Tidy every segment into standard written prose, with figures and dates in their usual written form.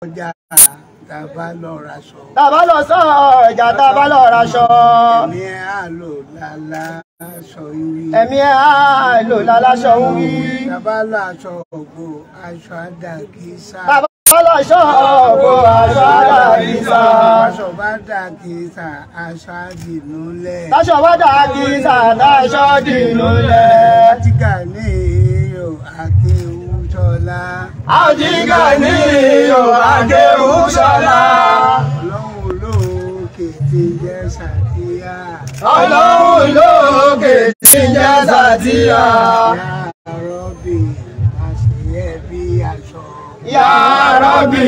Sọ́jà tá a bá lọ raṣọ. Tá a bá lọ sọ́jà tá a bá lọ raṣọ. Ẹ̀mí ẹ̀ á lò láláṣọ ń wí. Ẹ̀mí ẹ̀ á lò láláṣọ ń wí. Tá a bá lọ aṣọ ògbó aṣọ àdàkísà. Tá a bá lọ aṣọ ògbó aṣọ àdàkísà. Aṣọ bá dàkísà aṣọ àdìnúlẹ̀. Táṣọ bá dàkísà táṣọ dìnúlẹ̀. Àtìkà ní iyò Akéwúṣọlá. Àtìkà ní iyò Akéwúṣọlá. Ọlọ́run lókè tí ń jẹ́ Sàtíyà. Ọlọ́run lókè tí ń jẹ́ Sàtíyà. Ya Rọ́bì má ṣe ẹ́ bí aṣọ. Ya Rọ́bì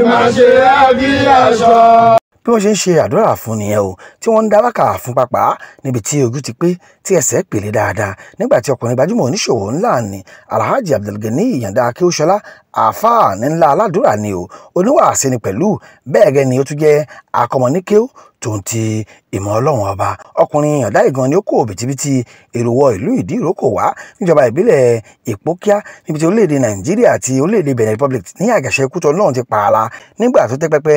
má ṣe ẹ́ bí aṣọ. Bí wọ́n ṣe ń ṣe àdúrà fún nìyẹn o, tí wọ́n ń dá wákà fún pápá níbi tí ojú ti pé tí ẹsẹ̀ pèlè dáadáa nígbà tí ọkùnrin gbajúmọ̀ oníṣòwò ńlá ni Alhaji Abdulgani Ìyàndá Akéwúṣọlá, àáfàá ńlá aládùúrà ni o, oníwàásí ni pẹ̀lú, bẹ́ẹ̀ gẹ́ ni ó tún jẹ́ akọmọníkéw tó ń ti ìmọ̀ ọlọ́run ọba. Ọkùnrin Ìyàndá ìgan ni ó kó òbítíbitì èrò wọ ìlú Ìdí-Ìrókò wá níjọba ìbílẹ̀ Ìpókíà níbi tí orílẹ̀-èdè Nàìjíríà àti orílẹ̀-èdè Benin Republic ní àgàṣe kútọ́ náà ti pààlà nígbà tó tẹ́ pẹpẹ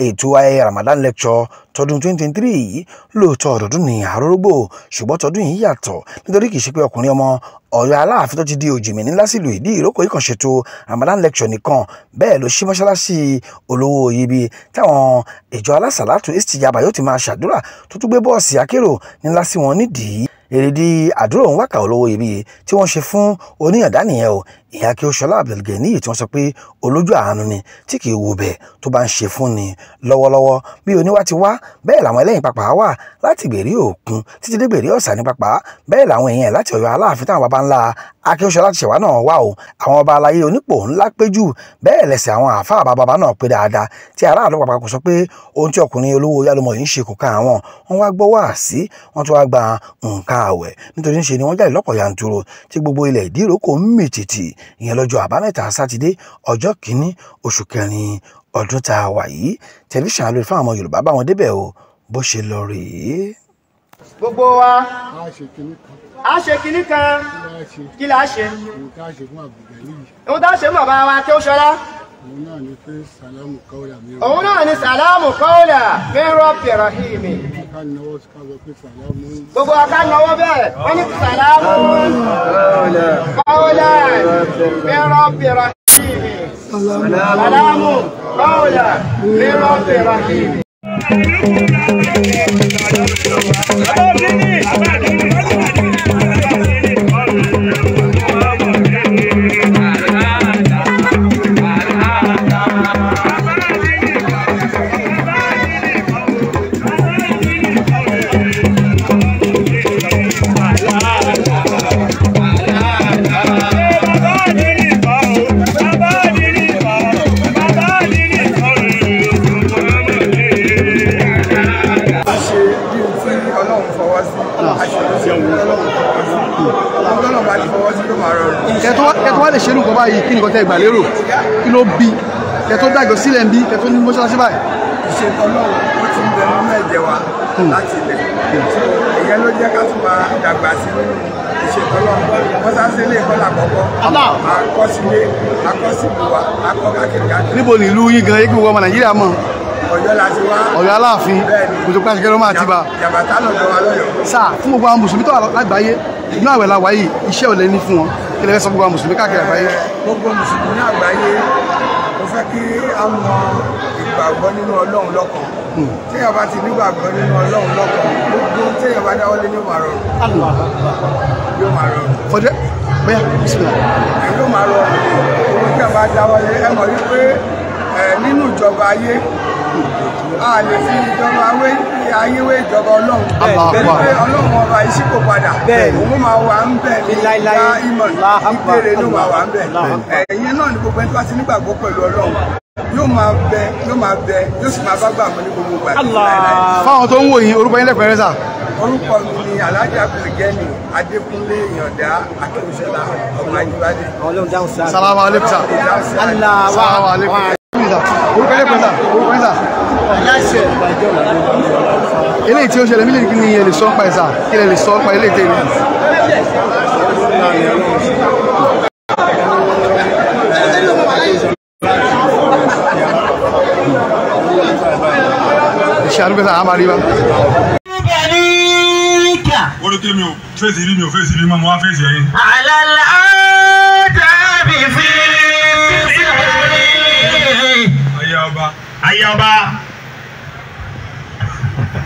ètò ayẹyẹ Ramadan lecture tọdún 2023 yìí. Lóòótọ́ ọdọọdún ní àrórógbò, ṣùgbọ́n tọdún yìí yàtọ̀ nítorí kì í ṣe pé ọkùnrin ọmọ Ọ̀yọ́ Aláàfin tó ti di òjìmí ńlá sílùú Ìdí-Ìrókò yìí kàn ṣètò Ramadan lecture nìkan, bẹ́ẹ̀ ló ṣí mọ́ṣáláṣí olówó ibi táwọn ìjọ alásàlátù Istijaba yóò ti máa ṣàdúrà, tó tún gbé bọ́ọ̀sì akérò ńlá sí wọn nídìí. Èrèdí àdúrà òun wákà olówó ibi tí wọ́n ṣe fún oníyàndá nìyẹn o, ìyá Akéwúṣọlá Abdulgani tí wọ́n sọ pé olójú àánú ni tí kì í wo bẹ́ẹ̀ tó bá ń ṣe fún ni lọ́wọ́lọ́wọ́. Bí oníwà ti wá bẹ́ẹ̀ làwọn ẹlẹ́yìn pàpà wà láti gbèrí òkun títí dé gbèrí ọ̀sà ní pàpà, bẹ́ẹ̀ làwọn èèyàn láti Ọ̀yọ́ Aláàfin táwọn baba ńlá Akéwúṣọlá ti ṣẹ̀wá náà wà o. Àwọn ọba aláyé onípò ńlá péjú, bẹ́ẹ̀ lẹ̀sẹ̀ àwọn àáfàá bàbá náà pé dáadáa tí aráàlú pàpà kò sọ pé ohun tí ọkùnrin olówó yálòmọ̀ yìí ń ṣe kò ká àwọn. Wọ́n wá gbọ́ wáàsí, wọ́n tún wá gba nǹkan àwẹ̀ nítorí ńṣe ni wọ́n jáde lọ́pọ̀ yanturu tí gbogbo ilẹ̀ Ìdí-Ìrókò ń mì tìtì. Ìyẹn lọ́jọ́ àbámẹ́ta sátidé ọjọ́ kìíní oṣù kẹrin ọdún tá a wà yìí. Tẹlifíṣàn alóore fún àwọn ọmọ Yorùbá bá wọn débẹ̀ o, bó ṣe lọ rèé. Gbogbo wa a ṣe kinní kan, kí la ṣe? Ohun tá a ṣe fún bàbá wa Akéwúṣọlá. Òun náà ni sàlámù kọ́ọ̀là min rabbi rahimi. Gbogbo wa ká nawọ́ bẹ́ẹ̀, wọ́n ní sàlámù kọ́ọ̀là min rabbi rahimi. Sàlámù kọ́ọ̀là min rabbi rahimi. Kẹtọ́ wá lè ṣerú nǹkan báyìí, kí nìkan tẹ́ ìgbà lérò, kí ló bí kẹtọ́ dàgbọ́ sílẹ̀ ń bí kẹtọ́ ní mọ́ṣáláṣí báyìí? Ìṣètò Ọlọ́run ó ti ń bẹ nínú ẹ̀jẹ̀ wa láti ilẹ̀, ìyẹn ló jẹ́ ká tún máa dàgbà sí nínú ìṣètò Ọlọ́run. Mọ́ṣáláṣí ilé ẹ̀kọ́ làkọ́kọ́, akọ́sílé, akọ́sílùwà, akọ́ káàkiri káàkiri. Níbo ni ìlú yín gan yé kí gbogbo ọmọ Nàìjíríà mọ̀? Ọ̀yọ́ la ti wá. Ọ̀yọ́ Aláàfin, kòtò pé àṣekẹ́ ló máa ti bá. Jàbàtà lọ́dọ̀ wa lọ́yọ̀ọ́. Sáà fún gbogbo àwọn mùsùlùmí tó wà lágbàáyé, inú àwẹ̀ la wà yìí, iṣẹ́ ò lè ní fún wọn. Kí lè fẹ́ sọ gbogbo àwọn mùsùlùmí káàkiri àgbáyé? Gbogbo mùsùlùmí àgbáyé, mo fẹ́ kí a mọ ìgbàgbọ́ nínú Ọlọ́run lọ́kan. Téèyàn bá ti nígbàgbọ́ nínú Ọlọ́run lọ́kan, gbogbo téèyàn bá dáwọ́lé ní máa rọrùn. Yóò máa rọrùn. Fọdẹ́ bóyá bisimilá. Yóò máa rọrùn. Gbogbo téèyàn bá dáwọ́lé, ẹ mọ̀ wípé nínú ìjọba ayé, a lè fi ìjọba ayé wé ìjọba Ọlọ́run. Pé Ọlọ́run ọba ìṣípò padà, òun máa wà ń bẹ̀ ní ìgbà ìmọ̀ ìbéèrè ló máa wà ń bẹ̀. Ẹ̀yin náà ni gbogbo ẹni tó bá ti nígbàgbọ́ pẹ̀lú Ọlọ́run yóò máa bẹ, yóò máa bẹ, yóò sì máa bá gbà mọ́ ní gbogbo ìgbà. Fáwọn tó ń wò yín, orúkọ yín lẹ́kùnrẹ́rẹ́ sà? Orúkọ mi ni Alhaji Abdulgani Adékúnlé Ìyàndá Akéwúṣọlá ọmọ Ajíbádé. Salamu alaikum sà. Salamu alaikum. Orúkọ yín lẹ́kùnrẹ́rẹ́ sà? Orúkọ yín sà? Eléyìí tí ó ṣẹlẹ̀ mílíọ̀nù, kí ni ẹ lè sọ pa ẹ̀ sà? Kí lẹ lè sọ pa eléyìí tẹ́lẹ̀? Ẹ ṣe àdúgbò sáà, a máa rí wa. Ó ní kí mi ò fèsì bí mi ò fèsì bí mọ́, mo wá fèsì ẹ̀yìn. Ayé ọba. Ayé ọba.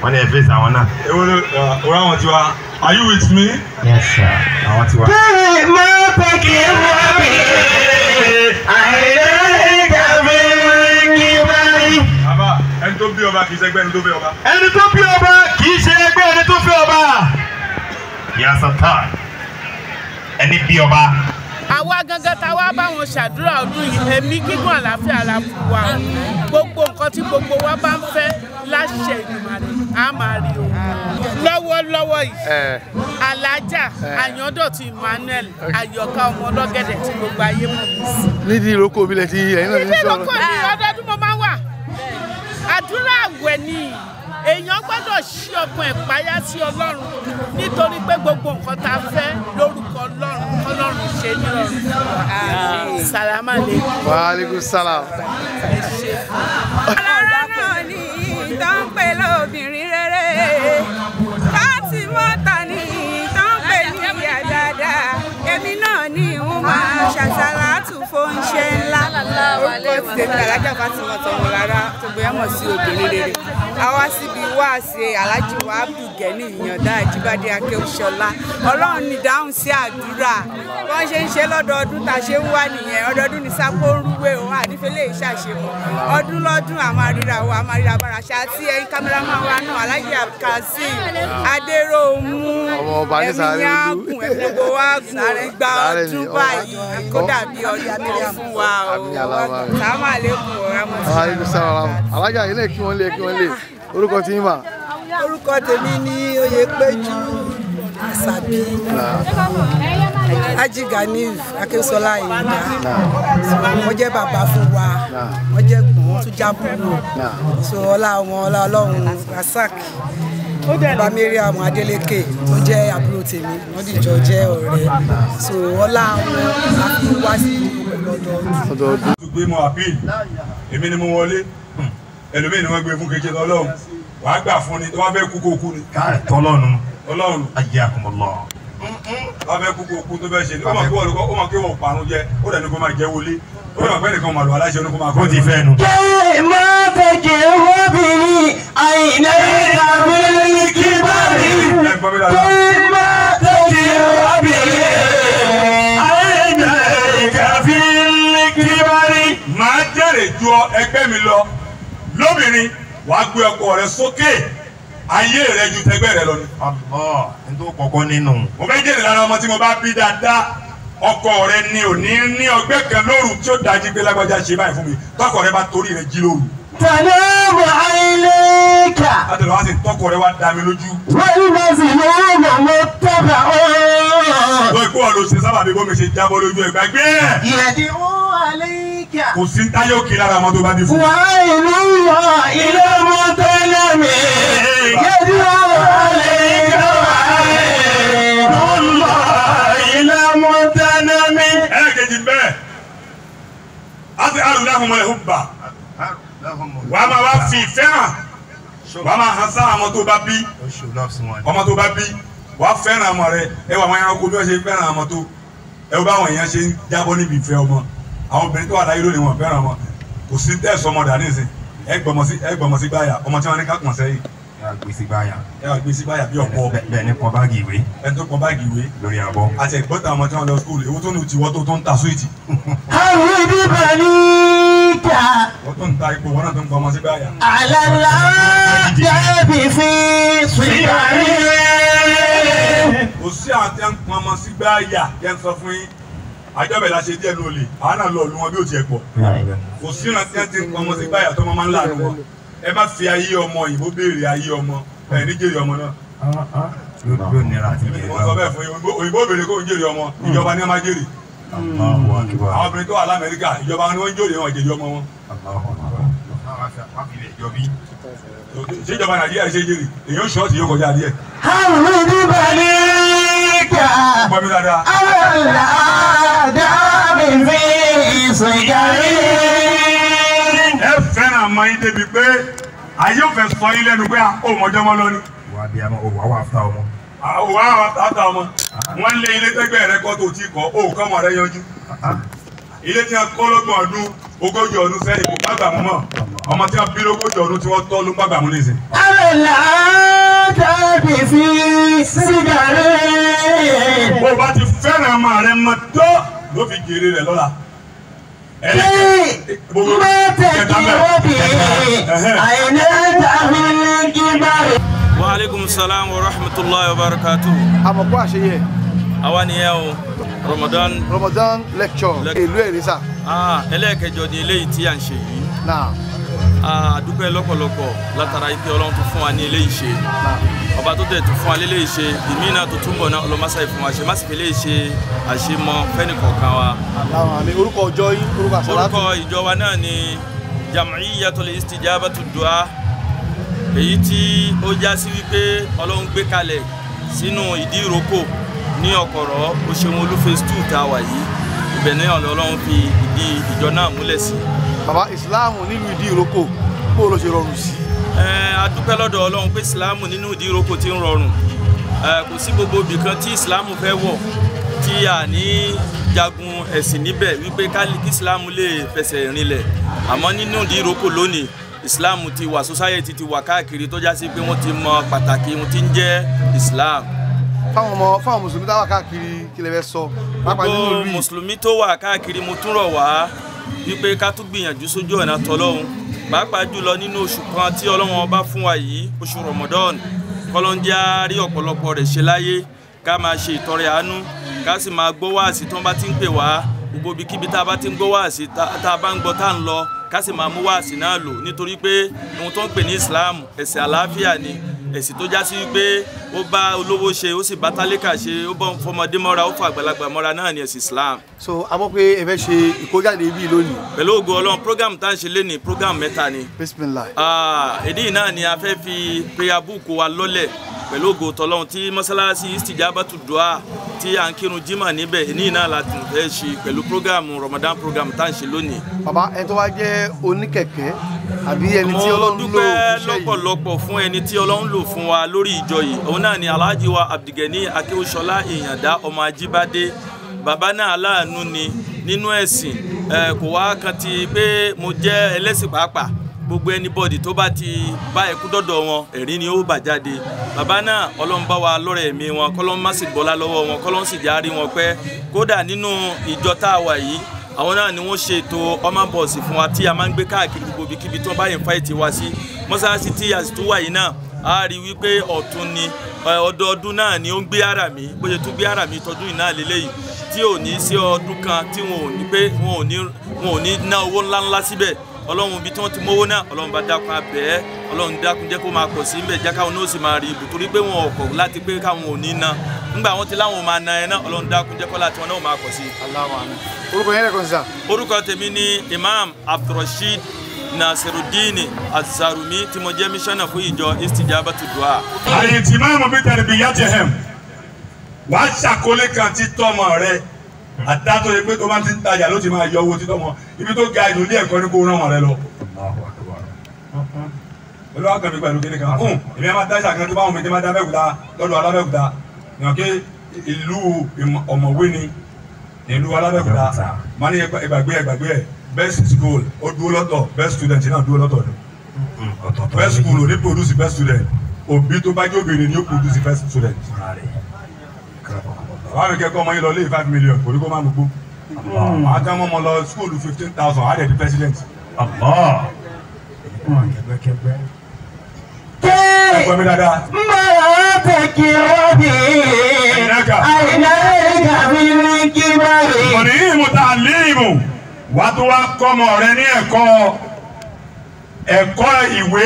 Wọ́n ní ẹ fèsì àwọn náà. Ewo ló ọ̀rọ̀ àwọn tiwa. Are you with me? Yes sir. Àwọn tiwa. Bàbá, ẹni tó bí ọba kì í ṣẹgbẹ́ ẹni tó fẹ́ ọba. Ẹni tó bí ọba kì í ṣe ẹgbẹ́ ẹni tó fẹ́ ọba. Yasata ẹni bí ọba. Àwa gangan tá a wá bá wọn ṣàdúrà ọdún yìí, ẹ̀mí gígùn àlàáfíà la fún wa. Gbogbo nǹkan tí gbogbo wa bá ń fẹ́ láṣẹ Èdùmàrè á máa rí o. Lọ́wọ́lọ́wọ́ yìí, Alájà Àyàndọ̀tun Emmanuel Àyọ̀ká ọmọ ọlọ́gẹ̀dẹ̀ tí gbogbo ayé mọ̀ mí sí. Nídìí ìrókò mi lẹ ti ẹ̀yin náà ti ń Ìdí sọ̀rọ̀. ìrókò mi ọdọọdún mo máa ń wà. Àdúrà àwẹ̀ ni èèyàn gbọ́dọ̀ ṣí ọkàn ẹ̀ páyà sí Ọlọ́run, nítorí pé gbogbo nǹkan tá a fẹ́ lórúkọ Ọlọ́run Ọlọ́run ṣe nírọ̀rùn fún wa. Sàlámà lè. Wa alaikum salam. Ẹ ṣe. Ọlọ́rọ̀ náà ni tó ń pè lóbìnrin rere, Fátímọ́tà ni tó ń pè ní ìyá dáadáa, èmi náà ni ń máa ṣàṣàlátù fóúnṣe ńlá. Orúkọ ti tèmi Alájà Fátímọ́tà Ọmọlára tó gbé mọ̀ sí obìnrin rere. A wá síbi wáàsí Aláàjì wa Abdulgani Ìyàndá Ajíbádé Akéwúṣọlá. Ọlọ́run ní dáhùn sí àdúrà. Wọ́n ṣe ń ṣe lọ́dọọdún tá a ṣe ń wá nìyẹn. Ọdọọdún ní sápó ń rúwé o, àdífẹ́lẹ́ ìṣàṣemọ̀. Ọdún lọ́dún a máa ríra wa, a máa ríra bára ṣe. Àti ẹ̀yin kámẹ́rámà wa náà, Aláàjì Abdulkazeem Adéròmù, Ọmọ ọba ní ẹ̀mí Sàárẹ̀ yá Olú. gùn, ẹ̀mí gbogbo wa gùn, ìgbà Sàárẹ̀ ni, ọdún ọmọ- báyìí kó dàbí ọdún kan fún wa o. Àmín, aláwọ̀ rẹ̀. Sàlámù àlékún o, Wa alaikum salam. Alájà yìí náà kí wọ́n lé kí wọ́n lé. Orúkọ tí yín mà. Orúkọ tèmi ni Oyèpéjú Àṣàbí Haji Ganiyu Akéwúsọlá Ìyàndá. Wọ́n jẹ́ bàbá fún wa, wọ́n jẹ́ gbọ̀n, wọ́n tún jábúrò. So ọlá wọn, ọlá Ọlọ́run Rasak bàbá Mariam Adeleke tó jẹ́ àbúrò tèmi, wọ́n dìjọ jẹ́ ọ̀rẹ́. So ọlá wọn a fi wá sí ìlú lọ́dọọdún. Ọdọọdún. Tó gbé mọ àpíl, èmi ni mo wọlé, ẹlòmíì ni wọ́n gbé fún kejì Ọlọ́run, wàá gbà fún ni, tó bá fẹ́ kú kó kú ni. Tọ́lọ́nu. Ọlọ́run. Ayyakumullah. Tó bá fẹ́ kú kó kú tó fẹ́ ṣe ni, ó mọ̀ kí wọ́n ó mọ̀ kí wọ́n parun jẹ, ó dẹ̀ ní kó máa jẹ wọlé, ó dẹ̀ mọ̀ pé nìkan màlúù aláṣẹ ní kó máa kọ́. Ó ti fẹ́ nu. Ẹ gbọ́ mi dáadáa. Màá jẹ́rìí ju ẹgbẹ́ mi lọ lóbìnrin, wàá gbé ọkọ rẹ sókè, ayé rẹ ju tẹgbẹ́ rẹ lọ ni. Allah n tó kọ́kọ́ nínú. Mo fẹ́ jèrè lára ọmọ tí mo bá bí dáadáa, ọkọ rẹ ni ò ní ní ọgbẹ́ kan lóru tí ó dájú pé lágbájá ṣe báyìí fún mi, tọkọ rẹ bá torí rẹ jí lóru. Tanamu àìlèkà. Látọ̀dọ̀ wá sí tọkọ rẹ wá dá mi lójú. Wal-mazlumu muttaba'un. Lọ ikú ọ̀ ló ṣe sábàbí bómi ṣe jábọ́ lójú ẹ̀ gbàgbé ẹ̀. Yad'u alayka. Kò sí ń táyé òkè lára ọmọ tó bá bí fún. Wa aynullahi ila mutalami. Yad'u alayka wa aynullahi ila mutalami. Ẹlẹ́kejì bẹ́ẹ̀, á ti àrùn láhùn mọ́lẹ̀ hùbà. Wàá máa wá fi ìfẹ́ hàn, wàá máa hàn sáà ọmọ tó bá bí, ọmọ tó bá bí, wàá fẹ́ràn ọmọ rẹ. Ẹ wà àwọn ẹranko bí wọ́n ṣe fẹ́ràn ọmọ tó, ẹ wọ́n bá àwọn èèyàn ṣe ń jábọ́ níbi ìfẹ́ ọmọ. Àwọn obìnrin tó wà láyé lónìí wọn fẹ́ràn ọmọ. Kò sí tẹ̀sán ọmọ dà nísìn, ẹ gbọmọ sí gbáyà, ọmọ tí wọ́n ní ká pọ̀n sẹ́yìn. Ẹ wá gbé sí gbáyà. Ẹ wá gbé sí gbáyà bí ọ̀pọ̀. Bẹ́ẹ̀ ni pọn báàgì ìwé. Ẹni tó pọn báàgì ìwé. Lórí abọ́. Àti ẹ̀gbọ́n ọmọ tí wọ́n lọ skúlù, ewu tó ní tiwọ́ tó ń ta súwìtì. Hawwid banika. Wọ́n tó ń ta ipò wọn náà tó ń pọn ọmọ sí gbáyà. Ala al-a'dabi fi sibari. Kò sí àwọn tí wọ́n ń pọn ọmọ sí gbáyà yẹn sọ fún yín. Àjọbẹ̀ la ṣe díẹ̀ ní olè, àwọn náà lọ lu wọn bí ó tiẹ̀ pọ̀. Kò sí ìrántí tí wọ́n ti ń pọn ọmọ sí gbáyà tó máa ń láàánú wọn. Ẹ má fi ayé ọmọ òyìnbó béèrè ayé ọmọ, ẹ ní jèrè ọmọ náà. Yóò nira àti jèrè. Wọ́n sọ bẹ́ẹ̀ fún yín, òyìnbó béèrè kó ń jèrè ọmọ, ìjọba ni wọ́n máa jèrè. Àwọn obìnrin tó wà l'Amẹ́ríkà, ìjọba ni wọ́n ń jèrè wọn jèrè ọmọ wọn. Ṣé ìjọba Nàìjíríà ṣe jèrè? Èyí ó ṣọ́ọ̀tì yóò kọjá díẹ̀. Hawwid banika. Gbọ́ mi dáadáa. Ala al-a'dabi fi sibari. Ẹ fẹ́ràn ọmọ yín débi pé Ayé ò fẹ́ sọ yín lẹ́nu pé ó mọjọ́ mọ́ lónìí. Wà á bí a mọ̀ wà á wà áfta ọmọ. Wà á wà áfta ọmọ. Wọ́n lé ilé tẹ́gbẹ́ rẹ kọ́ tó ti kọ́, ó kọ́ ọmọ rẹ yanjú. Ilé tí wọ́n kọ́ lọ́gbọ̀n ọdún, 40 ọdún sẹ́yìn kò bá gbà mú mọ́. Ọmọ tí wọ́n bí lógójì ọdún tí wọ́n tọ́ ló ń bá gbà mú nísìn. Àlàlà tàbí fi sígárì. Bó o bá ti fẹ́ràn ọmọ rẹ mọ tó ló fi jèrè rẹ lọ́la. Wa alaikum salam wa rahmatullahi wa barakatuh. Àmọ̀kú àṣeyẹ. Àwa nìyẹn o. Ramadan lecture ìlú Ẹ̀rẹ́sà. Ẹlẹ́ẹ̀kẹjọ ni eléyìí tí à ń ṣe yìí. A dúpẹ́ lọ́pọ̀lọpọ̀ látara ipe Ọlọ́run tó fún wa ní eléyìí ṣe. Ọba tó tẹ̀ tó fún wa léléyìí ṣe, ìmí náà tó túnbọ̀ náà ọlọ́mọṣà ìfún wa ṣe, má sì fi léyìí ṣe àṣemọ fẹ́nìkọ̀ọ̀kan wa. Orúkọ ọjọ́ yín, orúkọ àṣàlátù. Orúkọ ìjọ wa náà ni Jam'iyyatul Istijabatu Du'a, èyí tí ó já sí wípé Ọlọ́run gbé kalẹ̀ sínú ìdí ìrókò ní Ọ̀kọ̀rọ̀ Òṣèwọ̀n Phase 2 tá a wà yìí. Ibẹ̀ náà Ọlọ́run fi ìdí ìjọ náà múlẹ̀ sí. Bàbá, ìsìláàmù nílùú ìdí ìrókò bó ló ṣe rọrùn sí? A dúpẹ́ lọ́dọ̀ Ọlọ́run pé ìsìláàmù nínú ìdí ìrókò ti ń rọrùn. Kò sí gbogbo ibì kan tí ìsìláàmù fẹ́ wọ̀ tí a ní jagun ẹ̀sìn níbẹ̀ wípé kí ìsìláàmù lè fẹsẹ̀ rinlẹ̀. Àmọ́ nínú ìdí ìrókò lónìí, ìsìláàmù ti wà, society ti wà káàkiri tó já sí pé wọ́n ti mọ pàtàkì ohun tí ń jẹ́ ìsìláàmù. Fáwọn mùsùlùmí tó wà káàkiri kí lè fẹ́ sọ? Gbogbo mùsùlùmí tó wà káàkiri mo tún rọ̀ wá wípé ká tún gbìyànjú sójú ọ̀nà tọlọ́hun, pàápàá jùlọ nínú oṣù kan tí Ọlọ́run ọba fún wa yìí, oṣù Ramadan, kọ́lọ́njá rí ọ̀pọ̀lọpọ̀ rẹ̀ ṣe láyé, ká máa ṣe ìtọrẹ àánú, ká sì máa gbọ́ wáàsí tí wọ́n bá ti ń pè wá. Gbogbo ibikíbi tá a bá ti ń gbọ́ wáàsí, tá a bá ń gbọ́ tá a ń lọ, ká sì máa mú wáàsí náà lò, nítorí pé ohun tó ń pè ní Islam ẹ̀sìn àlàáfíà ni, ẹ̀sìn tó já sí wípé ó bá olówó ṣe, ó sì bá tálíkà ṣe, ó bá fọmọdé mọ́ra, ó fọ àgbàlagbà mọ́ra náà ní ẹ̀sìn Islam. So a mọ̀ pé ẹ fẹ́ ṣe ìkójáde ibi lónìí. Pẹ̀lú ògo Ọlọ́run, program tá à ń ṣe lénìí program mẹ́ta ni. Bismillah. Èdè náà ni a fẹ́ fi prayer book wa lọ́lẹ̀ pẹ̀lú ògo tọlọ́run tí mọ́sálásí Istijabatu Du'a tí à ń kírun jímọ̀ níbẹ̀, èyí náà la tún fẹ́ ṣe pẹ̀lú program Ramadan program tá à ń ṣe lónìí. Bàbá, ẹni tó wá jẹ́ oníkẹ̀kẹ́ àbí ẹni tí Ọlọ́run lò fún iṣẹ́ yìí. Mo dúpẹ́ lọ́pọ̀lọpọ̀ fún ẹni tí Ọlọ́run lò fún wa lórí ìjọ yìí. Òun náà ni Alhaji wa Abdulgani Akéwòsọlá Ìyàndá ọmọ Ajíbádé. Bàbá náà aláàánú ni nínú ẹ̀sìn, kò wá kan ti pé mo jẹ́ ẹlẹ́sìn pàápàá. Gbogbo anybody tó bá ti bá ẹkú dọ́dọ̀ wọn, ẹ̀rín ni ó bà jáde. Bàbá náà Ọlọ́run bá wa lọ́rẹ̀ ẹ̀mí wọn, kọ́lọ́n má sì gbọ́lá lọ́wọ́ wọn, kọ́lọ́n sì já rí wọn pẹ́. Kódà nínú ìjọ tá a wà yìí, àwọn náà ni wọ́n ṣètò ọmọ bọ̀ọ̀sì fún wa tí a máa ń gbé káàkiri gbogbo ibikíbi tí wọ́n bá invite wa sí. Mọ́sálásí tí a sì tún wà yìí náà, a rí wípé ọ̀tún ni ọdọọdún náà ni ó ń gbé ara mi, bó ṣe tún gbé ara mi tọdún yìí náà lélẹ́yìí tí ò ní sí ọdún kan tí wọn ò ní pé wọn ò ní ná owó ńláńlá síbẹ̀. Ọlọ́run ibi tí wọ́n ti mówó náà, Ọlọ́run bá dákun abẹ́, Ọlọ́run dákun jẹ́ kó máa pọ̀ sí mbẹ̀, jẹ́ káwọn náà sì máa rí ibù, torí pé wọn ò kọ̀ láti pé káwọn ò ní ná. Nígbà wọn ti láwọn máa ná ẹ náà, Ọlọ́run dákun jẹ́ kọ́lá tí wọn náà máa pọ̀ sí. Orúkọ yẹn lẹ́kọ̀ọ́ sísà. Orúkọ tèmi ni Imam Abdulrasheed Nasirudeen Azarumi tí mo jẹ́ mísánà fún ìjọ Istijabatu Du'a. Àyè tí máàmù bí tẹ̀lé bí yá ti hẹ̀m, wàá ṣàkólé kan tí tọ́mọ rẹ àdá tó yẹ pé tó máa ti ń tajà ló ti máa yọ owó títọ́ mọ́ ibi tó ga ìlú ilé ẹ̀kọ́ ní kó rán wọn rẹ lọ. Olúwa kan mi pẹ̀lú kíní kan fún èmi máa dáṣà kan tó bá wọn mi tí máa dá Abẹ́òkúta lọ́dọ̀ Alábẹ́òkúta yàn kí ìlú ọ̀mọ̀wé ni ìlú Alábẹ́òkúta máa ní ìgbàgbé ìgbàgbé ẹ̀ best school ó dúró lọ́tọ̀, best student náà dúró lọ́tọ̀ ni best school ò ní produce best student, òbí tó bá jẹ́ obìnrin ni ó produce best student. Wàá mi kẹ́kọ̀ọ́ ọmọ yín lọ lé 5 million kò ní kó má mú gbó. Màá tẹ́ ọmọ lọ school 15,000 á dẹ̀ di president. Ẹ̀gbọ́n mi dáadáa. Máa tẹ̀kí rọ́bì àìnáìkà mi ní kí bá rí. Mọ̀nì yìí mo ta léèmù wà tó wá kọ́ ọmọ rẹ ní ẹ̀kọ́ ìwé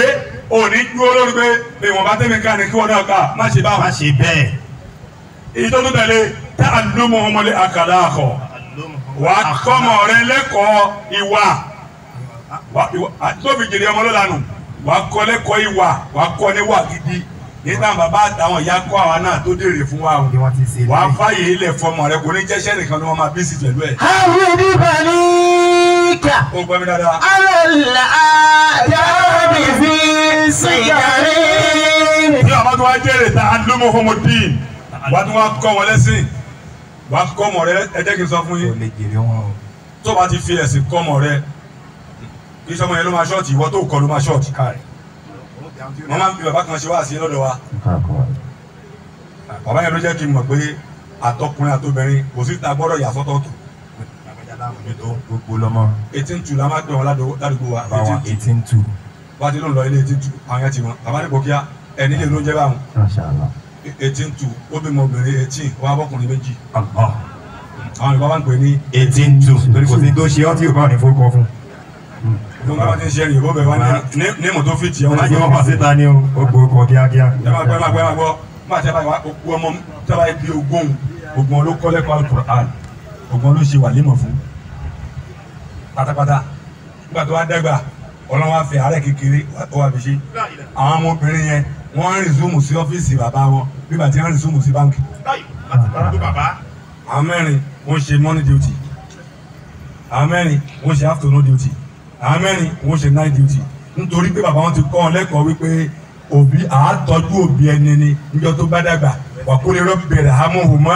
òní dúró lórí pé ìwọ̀nba tẹ́mi ká ni kí wọ́n náà ká má ṣe báwọn. Má ṣe bẹ́ẹ̀. Ìtọ́jú tẹ̀lé tá a ló mọ ọmọlé àkàlà akọ wà á kọ́mọ rẹ lẹ́kọ̀ọ́ ìwà tóbi jèrè ọmọ lọ́lànà wà á kọ́ lẹ́kọ̀ọ́ ìwà wà á kọ́ níwà gidi nígbà bàbá àtàwọn ìyá kọ́ àwa náà tó dèrè fún wa o wà á fàyè ilẹ̀ fọmọ rẹ kò ní jẹ́sẹ́ nìkan ni wọ́n máa bí sí pẹ̀lú ẹ̀. Àwọn ìdíbàní kà. Ó gbọ́ mi dáadáa. Alẹ́ àdábì fi jèrè ta alumuhumudin wàá tún wá kọ́ wọn lẹ́sìn wàá kọ́ ọmọ rẹ. Ẹ jẹ́ kí n sọ fún yín, tó bá ti fi ẹ̀sìn kọ́ ọmọ rẹ, kí sọmọ yẹn ló máa ṣọ́ọ̀tì, ìwọ tó kọ́ ló máa ṣọ́ọ̀tì. Wọ́n máa ń fi bàbá kan ṣe wá sí lọ́dọ̀ wa. Bàbá yẹn ló jẹ́ kí n mọ̀ pé àtọkùnrin àtobìnrin kò sí ta gbọ́dọ̀ yà sọ́tọ̀ọ̀tọ̀. Gbogbo lọmọ. 18-2 la máa pè wọn ládùúgbò wa. 18-2. Wá ti ló ń lọ ilé 18-2, àwọn yẹn ti wọn. Bàbá ní kò kíá ẹni lè ló ń jẹ́ báwọn. 18-2, ó bímọ obìnrin 18, wọ́n á bọ́kùnrin méjì. Àwọn Yorùbá máa ń pè ní 18-2. Torí kò sí tó ṣe ọ́ tí Yorùbá ò ní forúkọ fún. Ló ń bá ti ń ṣe Yorùbá bẹ̀ wá ní mọ̀ tó fi tì ọ́. Wọ́n ti wọ́n pàṣẹ ta ni o, ó gbórúkọ kíákíá. Ẹ máa gbọ́, ẹ máa gbọ́, ẹ máa gbọ́. Má ti ẹ bá wá okú ọmọ tí a bá bí ogún ogun ló kọ́ lẹ́kọ̀ọ́ Al-Qur'an, ogun ló ṣe wàlímọ̀ fún pátápátá. Nígbà tó wá dẹ́gbà, Ọlọ́run wá fi àárẹ̀ kékeré ó wá fi ṣe. Àwọn ọmọbìnrin yẹn wọ́n ń rìsúmù sí ọ́fíìsì bàbá wọn nígbà tí wọ́n ń rìsúmù sí báńkì. Àwọn mẹ́rin wọ́n ṣe morning duty, àwọn mẹ́rin wọ́n ṣe afternoon duty, àwọn mẹ́rin wọ́n ṣe night duty. Nítorí pé bàbá wọn ti kọ́ wọn lẹ́kọ̀ọ́ wípé òbí àátọ́jú òbí ẹni ni níjọ́ tó bá dàgbà wà kó lè rọ́bì rẹ̀ hámúhù mọ́.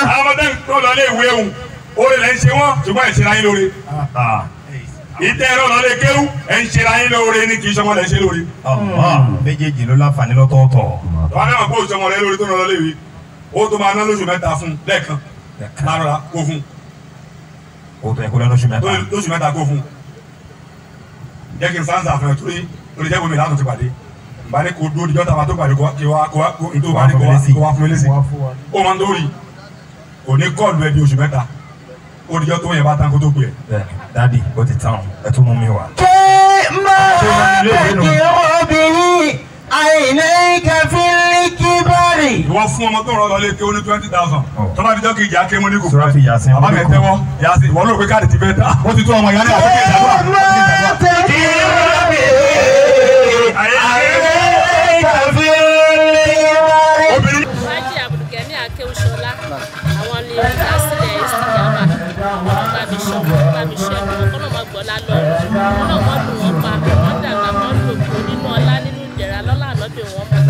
Àwọn ọmọdé ń kọ́ lọ lé ìwé òun, oore lẹ́ ń ṣe wọ́n, ṣùgbọ́n ẹ̀ ṣe ra yín lóore. Ìtẹ́ ẹ̀rọ lọ lé kéwú, ẹ̀ ń ṣe ra yín lóore ní kì í ṣọmọ lẹ́ ṣe lóore. Méjèèjì ló láǹfààní lọ́tọ̀ọ̀tọ̀. Wọ́n á mẹ́wàá kó ṣọmọ rẹ lóore tó lọ lé ìwé, ó tó máa ná lóṣù mẹ́ta fún lẹ́ẹ̀kan, lárọ̀lá kó fún. O tó yẹ kó lọ lóṣù mẹ́ta. Lóṣù mẹ́ta kó fún. Jẹ́ kí n sáńsà fún ẹ torí torí jẹ́ gómìnà látún ti pàdé. Nbà ní kó dúró dijọ́ tàbá tó pàdé kó wá kó wá kó wá fún mi lésì. Ó máa ń dórí. Kò ní kọ́ọ̀lù ẹ di oṣù mẹ́ta. Ó dijọ́ tó yẹn bá tán kó tó pè é. Dádì, ó ti tán, ẹ tún mú mi wá. Ṣé máa tẹ̀kí obìnrin àìlẹ́kẹ̀ fílíkì bárì? Ìwọ fún ọmọ tó ń rọ lọ lé ké ó ní 20,000. Tọ́ba dijọ́ kejì á ké mú ní kò. Sọ́ra fi Yàsín. Bàbá mi tẹ́wọ́ Yàsín, ìwọ ló pé káàdì ti fẹ́ ta. Ó ti tó ọmọ ìyá ní àti kéde àdúrà. Ṣé máa tẹ̀kí obìnrin àìlẹ́kẹ̀ fílíkì bárì? Alhaji Abdulgani Akéwùsọlá, àwọn ni olùdásílẹ̀ Istijaba, wọn bá mi sọ, wọn bá mi ṣe, kọ́nà máa gbọ́ lálọ́, kọ́nà máa lù wọ́n pa, wọ́n dàgbà, wọ́n lò kó nínú ọlá nínú ìdẹ̀ra lọ́lá ànábì wọn mọ̀.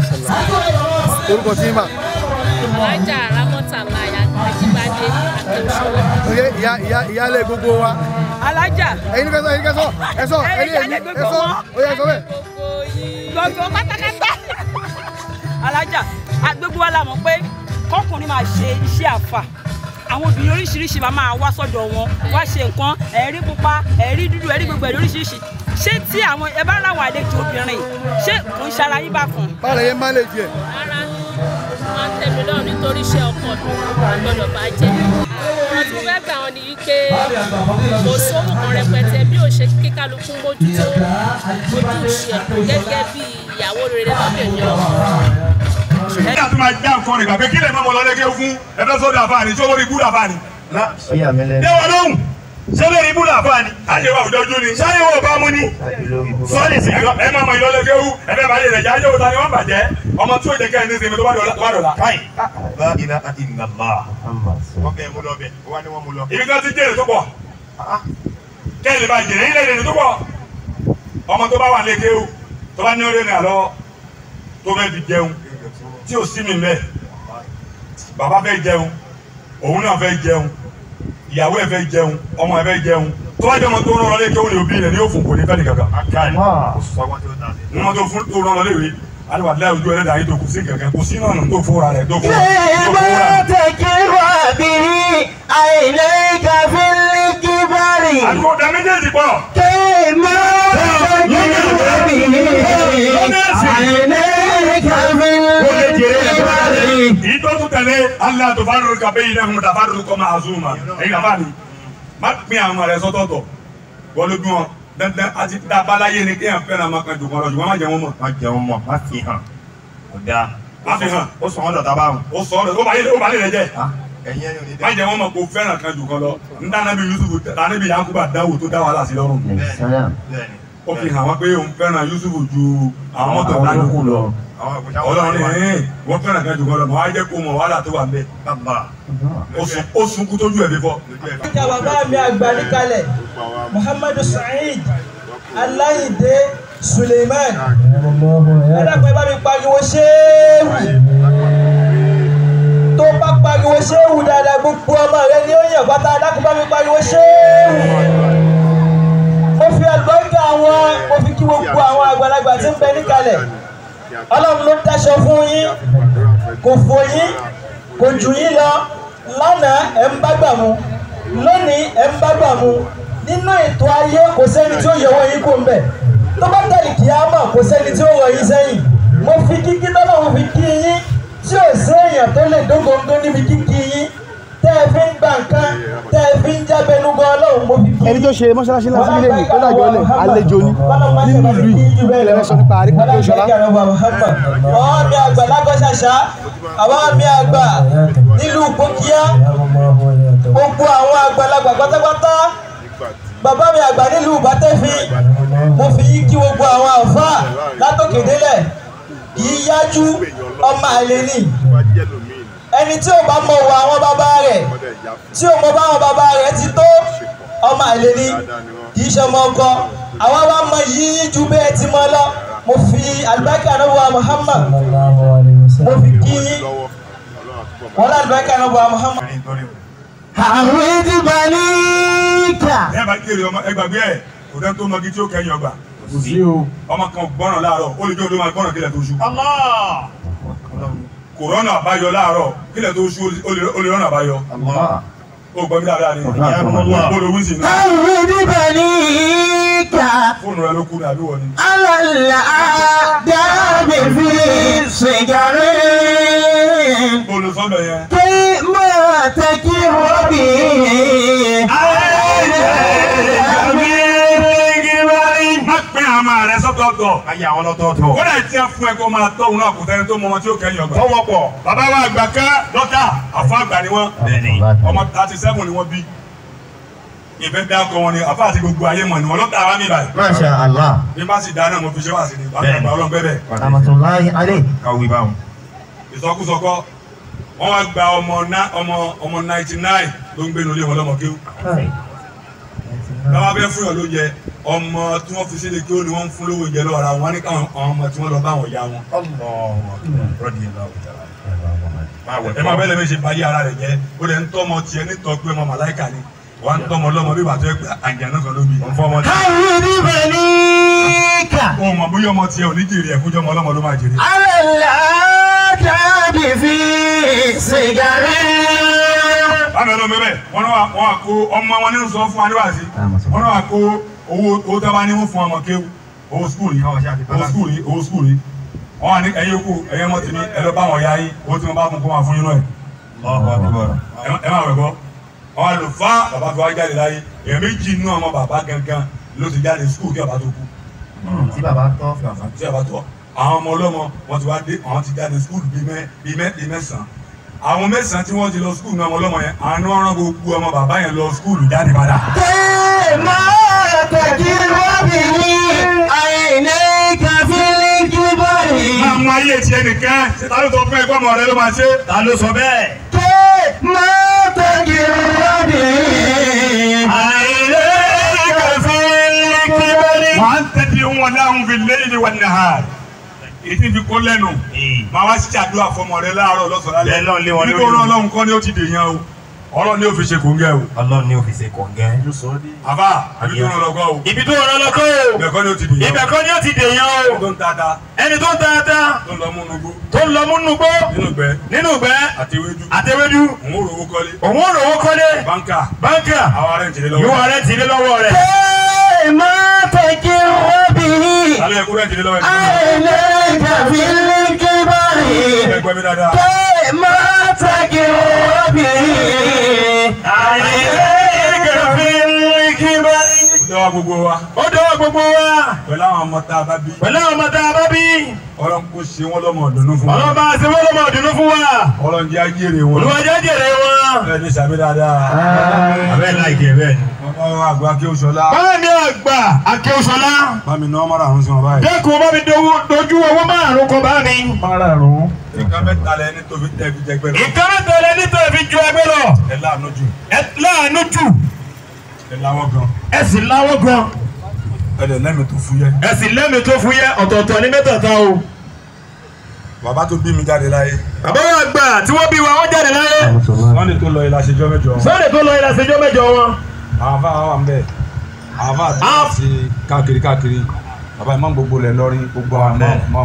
Orúkọ tí ń bà. Alhaja Ramọ́tàláyà Ajíbádé Akéwùsọlá. Oye, ìyá ìyá ìyáálé gbogbo wa. Alájà. Ẹyin ní kẹsọ, ẹyin kẹsọ, ẹsọ, ẹyin ẹyin ẹsọ, oye ẹsọ bẹ́ẹ̀. Gbogbo pátákátá. Alájà, gbogbo wa la mọ̀ pé kọkùnrin máa ṣe iṣẹ́ àfà. Àwọn obìnrin oríṣiríṣi máa wá sọ́dọ̀ wọn, wá ṣe nǹkan, ẹ̀rí pupa, ẹ̀rí dúdú, ẹ̀rí gbogbo ẹ̀rí oríṣiríṣi. Ṣé tí àwọn ẹ bá ráwọn àlejò obìnrin, ṣé kò ń ṣara yín bákan? Báwo lè yẹn máa lè jẹ? Rárá, máa ń tẹ́ mi lọ́rùn nítorí iṣẹ́ ọkọ mi kò gbọ́dọ̀ bàjẹ́. Wọ́n tún fẹ́ gbà wọ́n ní wípé kò sówó kan rẹpẹtẹ bí ò ṣe kíkálukú mójútó ojúṣe gẹ́gẹ́ bí ìyàwó rere lọ́bìnrin ọkọ. Nígbà tó máa já nǹkan rẹ̀ gbàgbé kí lè má mọ lọ́lẹ́gẹ́ fún ẹgbẹ́ sọ́dọ̀ àfáàní ṣé olórí búdà àfáàní. Déwọ̀n lóhùn ṣé olórí búdà àfáàní. Àyẹ̀wò àwùjọ ojú ni ṣáyẹ̀wò ọba mú ni. Sọ́ọ̀lì sí ẹ máa mọ ìlọ́lẹ́gẹ́ wú ẹgbẹ́ bàjẹ́ rẹ̀ jáde òta ni wọ́n bàjẹ́ ọmọ tí ó jẹ́ kẹ́hìn ní sinmi tó bá dọ̀la. Káyì. La ilaha illallah. Wọ́n bẹ̀ mú lọ bẹ̀, wọ́n ní wọ́n mú lọ. Ibi tí wọ́n ti jèrè tó pọ̀. Kẹ́hìn bá jèrè ilé ìrìn tó pọ̀. Ọmọ tó bá wà lékè wú tó bá ní orí ìrìn àlọ́ tó fẹ́ fi jẹun tí ò sí mi mẹ́, bàbá fẹ́ jẹun, òun náà fẹ́ jẹun, ìyàwó ẹ̀ fẹ́ jẹun, ọmọ ẹ̀ fẹ́ jẹun. Tó bá jẹ́ ọmọ tó ń rán lọ léke ó ní òbí rẹ̀ ní òfun kò ní fẹ́ nìkankan. Wọ́n tó fún tó rán lọ léwe, aliwàdílẹ̀ ojú ẹlẹ́dàá yìí tó kù sí kankan, kò sí náà tó fúnra rẹ̀ tó fúnra Ṣé máa tẹ̀kí obìnrin àìlẹ́kẹ̀ fílíkì bárì? Àdúgbò dá méjèèjì pọ̀. Ṣé máa tẹ̀kí obìnrin àìlẹ́kẹ̀ fílíkì bárì? Èyí tó tún tẹ̀lé Allah tó fárúurú kàbé yìí náà fún mi tàfárúurú kọ́ máa zùn mà. Ẹ̀yin bàbá mi, má pín àwọn ọmọ rẹ sọ́tọ̀ọ̀tọ̀. Wọ́n ló bí wọn dandan àti dábàláyé ni kéèyàn fẹ́ràn máa kan jù kan lọ ṣùgbọ́n má jẹ wọn mọ̀. Má jẹun mọ̀, má fi hàn. Kò dáa. Má fi hàn. Ó sọ wọ́n dọ̀tá báwọn. Ó sọ ọ́ ó bá lè rẹ jẹ́. Ẹ̀yin ẹni ò ní Má jẹ wọn mọ̀ kó fẹ́ràn kan jù kan lọ. N dáná bí Yusufu dáná bí Yankuba dáwò tó dá wàhálà sí lọ́rùn. Bẹ́ẹ̀ni. Ó fi hàn wọ́n pé òun fẹ́ràn Yusufu ju àwọn mọ́tò dáná lọ. Ọlọ́run ní wọ́n fẹ́ràn kan jù kọ́ lọ mọ̀ á jẹ́ kó mọ̀ wàhálà tó wà ń bẹ̀. Ó sunkún tójú ẹ̀ fífọ́. Ìjà bàbá mi àgbà níkalẹ̀ Muhammadu Saheed Aláyìndé Suleiman. Ẹ dàpọ̀ ẹ bá mi pariwo ṣéèwù. Tó bá pariwo ṣéèwù dáadáa gbogbo ọmọ rẹ ní ó yàn pátá dákun bá mi pariwo ṣéèwù. Mo fi àlùbáríkà àwọn mo fi kí gbogbo àwọn àgbàlagbà tí ń bẹ níkalẹ̀. Ọlọ́run ló dáṣọ fún yín, kò fò yín, kò jù yín lọ. Lánàá ẹ̀ ń bá gbà mu, lónìí ẹ̀ ń bá gbà mu. Nínú ètò ayé kò sẹ́ni tí ó yọwọ́ yín kó ń bẹ̀. Tó bá tẹ̀lé kíámà kò sẹ́ni tí ó rọ yín sẹ́yìn. Mo fi kíkí tọ́lọ́run fi kí yín tí ò sí èèyàn tó lè dógóńgó níbi kíkí yín. Tẹ́ ẹ fi ń gba nǹkan, tẹ́ ẹ fi ń jábẹ́nu gan Ọlọ́run mo fi kí. Ẹni tó ṣe mọ́ṣáláṣí ńlá síbílẹ̀ yìí tó dájọ́ lẹ̀ àlejò ni nínú ìlú yìí ilẹ̀ rẹ̀ sọ nípa àríkà tó ṣọlá. Àwọn mi àgbà lágọ́ṣàṣà, àwọn mi àgbà nílùú Bókíá, gbogbo àwọn àgbàlagbà pátápátá, bàbá mi àgbà nílùú Bátẹ́fì, mo fi yí kí gbogbo àwọn àlùfáà látòkè délẹ̀, kì í yájú ọmọ àlè ni. Ẹni tí ò bá mọ wà àwọn bàbá rẹ̀, tí ò mọ bá àwọn bàbá rẹ̀ ti tó, ọmọ àlè ni, kì í ṣe ọmọ ọkọ. Àwa wá mọ yíyí ju bẹ́ẹ̀ ti mọ lọ. Mo fi àlùbáríkà náà wà Muhammad, mo fi kí yín wọ́n lá àlùbáríkà náà wà Muhammad. Àwọn ìdìbò níkà. Ẹ bá kéré ọmọ ẹ gbàgbé ẹ kò dẹ́n tó mọgi tí ó kẹ́yìn ọgbà. Ọmọ kan gbọ́ràn láàárọ̀ ó lè jẹ́ olóma gbọ́ràn kílẹ̀ tó ṣú. Kòrónà àbáyọ láàárọ̀ kílẹ̀ tó ṣú ó lè rọ́nà àbáyọ. Ó gbọ́ mi dáadáa ni. Bólú wíṣì náà. Àwọn ìdìbò níkà. Fóònù rẹ ló kú ní àbí wọ ni. Alàlà dábì fi sìgárì. Bólú sọ́dọ̀ yẹn. Kí máa tẹ́kí rọ́bì. Má pín àmà rẹ sọ́tọ̀ọ̀tọ̀. Ayé àwọn lọ́tọ̀ọ̀tọ̀. Kódà tí a fún ẹ kó máa tọ́ òun náà kò sẹ́ni tó mọ ọmọ tí ó kẹ́yìn ọgbà. Tọ́wọ́ pọ̀. Bàbá wa àgbà ká dọ́tà àfọ àgbà ni wọ́n. Ọmọ 37 ni wọ́n bí. Ìfẹ́ dákọ̀ wọn ni àfọ àti gbogbo ayé mọ̀ ni wọ́n lọ́tà wa mi báyìí. Masha Allah. Bí bá sì dáná mo fi ṣe wá sí ni. Bàbá àgbà ọlọ́run bẹ́ẹ̀. Rahmatullahi alayhi. Kàwé báwọn. Ìsọkúsọkọ wọ́n wá gba ọmọ 99 ló ń gbénu ilé wọn lọ́mọ kéwú. Bàbá bẹ́ẹ̀ fún yàn ló jẹ ọmọ tí wọ́n fi sílé kí ó ní wọ́n ń fún lówó jẹ lọ́wọ́ ara wọn ní káwọn ọmọ tí wọ́n lọ bá wọn ya wọn. Ẹ máa bẹ́ẹ̀ lẹ́mí ṣe báyé ara rẹ̀ jẹ́ ó lè ń tọ́mọ tiẹ̀ nítọ́ pé ọmọ màláìkà ni wọ́n ń tọ́mọ lọ́mọ bí bàtọ́ ẹ pé àǹjànú kan ló bí. Àwọn ìdìbò níkà. Ó mọ̀ bóyá ọmọ tiẹ̀ ò ní jèrè ẹ̀ fúnjọ́ ọmọ ọlọ́mọ ló máa jèrè. Alàlà dábì fi sìgárì. Báwo ló ń bẹ́ẹ̀ wọ́n wá kó ọmọ wọn ní sọ fún wa níwáàsí wọ́n wá kó owó tó bá ní wọ́n fún ọmọ kéwú owó skul yìí owó skul yìí owó skul yìí wọ́n wà ní ẹ̀yin okú ẹ̀yin ọmọ tèmi ẹ lọ bá wọn ya yín owó tí wọ́n bá fún kó máa fún yín náà ẹ má wẹ̀ gbọ́ wọ́n wá lò fá bàbá fi wá jáde láyé èèyàn méjì inú ọmọ bàbá gangan ló ti jáde skul kí bàbá tó kú. Tí bàbá tọ́. Tí bàbá tọ́ àwọn ọmọ ọlọ́mọ wọ́n ti wá dé àwọn ti jáde skul bíi mẹ́sàn-án àwọn mẹ́sàn-án tí wọ́n ti lọ skul náà ọmọ ọlọ́mọ yẹn àánú ọ̀ràn gbogbo ọmọ bàbá yẹn lọ skul jáde padà. Kí máa tẹ̀kí rọ́bì ní àìní kàfílì kíbọ̀rì. Máa mú ayé tiẹ̀ nìkan ṣe ta ló sọ fún ẹgbẹ́ ọmọ rẹ ló máa ṣe. Ta ló sọ bẹ́ẹ̀? Kí máa tẹ̀kí rọ́bì àìní kàfílì kíbọ̀rì. Wà á tẹ̀lé wọn láhùn fi lẹ́yìn wọn nàá èyí fi kó lẹ́nu máa wá ṣàdúrà fọmọ rẹ láàárọ̀ lọ́sàn-án lálẹ́ nítorí Ọlọ́run kọ́ ni ó ti dèèyàn o Ọlọ́run ni ó fi ṣe kòńgẹ́ o. Ọlọ́run ni ó fi ṣe kòńgẹ́. Àbá ibi tó rán lọ́kọ́ o. Ibi tó rán lọ́kọ́ o. Ibẹ̀ kọ́ ni ó ti dèèyàn o. Ibẹ̀ kọ́ ni ó ti dèèyàn o. Ẹni tó ń tata. Ẹni tó ń tata. Tó ń lọ múnú gbó. Tó ń lọ múnú gbó. Nínú ìgbẹ́. Nínú ìgbẹ́. Àti ewédú. Àti ewédú. Òun ò rówó kọ́lé. Òun ò rówó kọ́lé. Báńkà. Báńkà. Àwọn ará ń tìlé lọ́wọ́. Yóò ará ń tìlé lọ́wọ́ rẹ̀. Kí máa tẹ̀kí rọ́bì Alẹ́ ẹ̀kú rẹ̀ ń tìlé lọ́wọ́ ẹ̀. àìní kàfílì kíbọ̀rì. Ẹ gbọ́ mi dáadáa. Kí máa tẹ̀kí rọ́bì àìní kàfílì kíbọ̀rì. Ó dọ́wọ́ gbogbo wa. Ó dọ́wọ́ gbogbo wa. Pẹ̀lú àwọn ọmọ tá a bá bí. Pẹ̀lú àwọn ọmọ tá a bá bí. Ọlọ́run kò ṣe wọ́n lọ́mọ ọ̀dùnnú fún wa. Ọlọ́run bá ṣe wọ́n lọ́mọ ọ̀dùnnú fún wa. Ọlọ́run jẹ́ ajére wọn. Olúwa jẹ́ ajére wọn. Ẹ ní sàmì dáadáa. Abẹ́ láìkẹ́ bẹ́ẹ̀ ni. Wọ́n bá Bàbá wa àgbà Akéwùsọlá. Báwo ni àgbà Akéwùsọlá. Bá mi ná márùn-ún sí wọn báyìí. Dẹ́kun bá mi dojú owó márùn-ún kọ bá mi. Márùn-ún. Nǹkan mẹ́ta lẹ ní tó fi tẹ́ fi jẹgbẹ́ lọ. Nǹkan mẹ́ta lẹ ní tó fi ju ẹgbẹ́ lọ. Ẹ láàánú jù. Ẹ láàánú jù. Ẹ láwọ́ gan. Ẹ sì láwọ́ gan. Ẹ dẹ̀ lẹ́mìí tó fúyẹ́. Ẹ sì lẹ́mìí tó fúyẹ́ ọ̀tọ̀ọ̀tọ̀ ní mẹ́tẹ̀ẹ̀ta o. Bàbá tó bí mi jáde láyé. Bàbá wa gbà tí wọ́n bí wa wọ́n jáde láyé. Sunday tó lọ ilé aṣejọ́ mẹ́jọ. Sunday tó lọ ilé aṣejọ́ mẹ́jọ wọn. Àwọn afá wà ń bẹ̀. Àwọn afá àti káàkiri káàkiri. Bàbá ìmọ̀ gbogbo lẹ̀ lọ́rin gbogbo àwọn mọ̀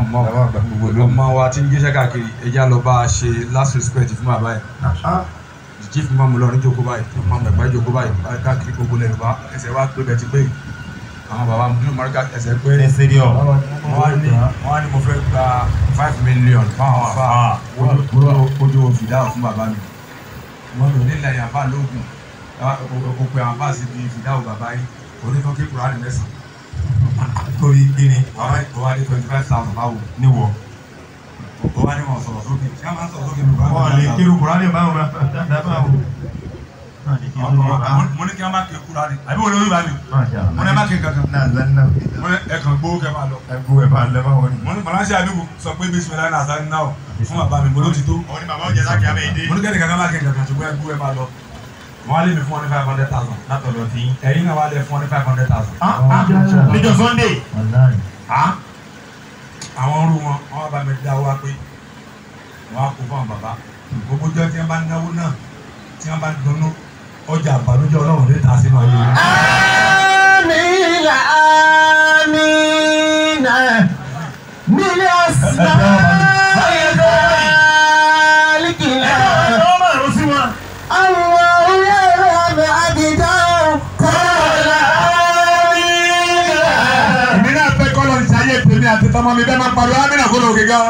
ọmọ wa tí ń gbéṣẹ́ káàkiri ẹja lọ bá a ṣe last respect fún bàbá yìí. Chief Imam lọrin jókòó báyìí, Imam Ẹ̀gbá jókòó báyìí, káàkiri gbogbo lẹ̀ Yorùbá ẹsẹ̀ wa pé bẹ́ẹ̀ ti pé. Àwọn bàbá Mùdúrù Márúkà ẹsẹ̀ pé wọ́n á ní mo fẹ́ gba 5 million fáwọn afá ojú fìdáwò fún bàbá mi. Wọ́n lò nílẹ̀ yàrá lóògùn òpè àwọn afá síbi fìdáwò bàbá yìí oníkan kí Kùránì mẹ́sàn-án. Torí kíni wàá ní 25,000 báwo níwọ̀ wàá ní wọn sọ̀rọ̀ sókè ṣé a máa ń sọ̀rọ̀ sókè lùkọ́ wọn lè kírun Kùránì báwo báwo. Mo ní kí a máa ké Kùránì àbí wọn lórí bá mi mo ní ẹ má ké kankan mo ní ẹ kàn gbówó kẹ máa lọ. Ẹ gbówó ẹ máa lọ báwo ni. Mo ní mọ̀láṣẹ́ àdúgbò sọ pé bísímilláhi náà sáré náà fún bàbá mi mo ló ti tó. Òun ni bàbá ó jẹ sákì abẹ́ ìdí. Mo ní kẹ́ni kankan má ké kankan ṣùgbọ́n ẹ gbówó ẹ máa lọ. Wọ́n á lé mi fún wọn ní 500,000 látọ̀dọ̀ tí. Ẹ̀yin náà wá lé fún wọn ní 500,000. Níjọ́ Sunday. Àwọn orú wọn, wọ́n bá mi dá wá pé wọ́n á kó fún àwọn bàbá. Gbogbo ọjọ́ tí wọ́n bá náwó náà tí wọ́n bá dunnú ọjà àbànújẹ́ Ọlọ́run lè ta sínú ayé wọn. Àmín àmín mílíọ̀nù àti tọmọ mi bẹ́ẹ̀ máa pariwo amínà kó lóògì gan.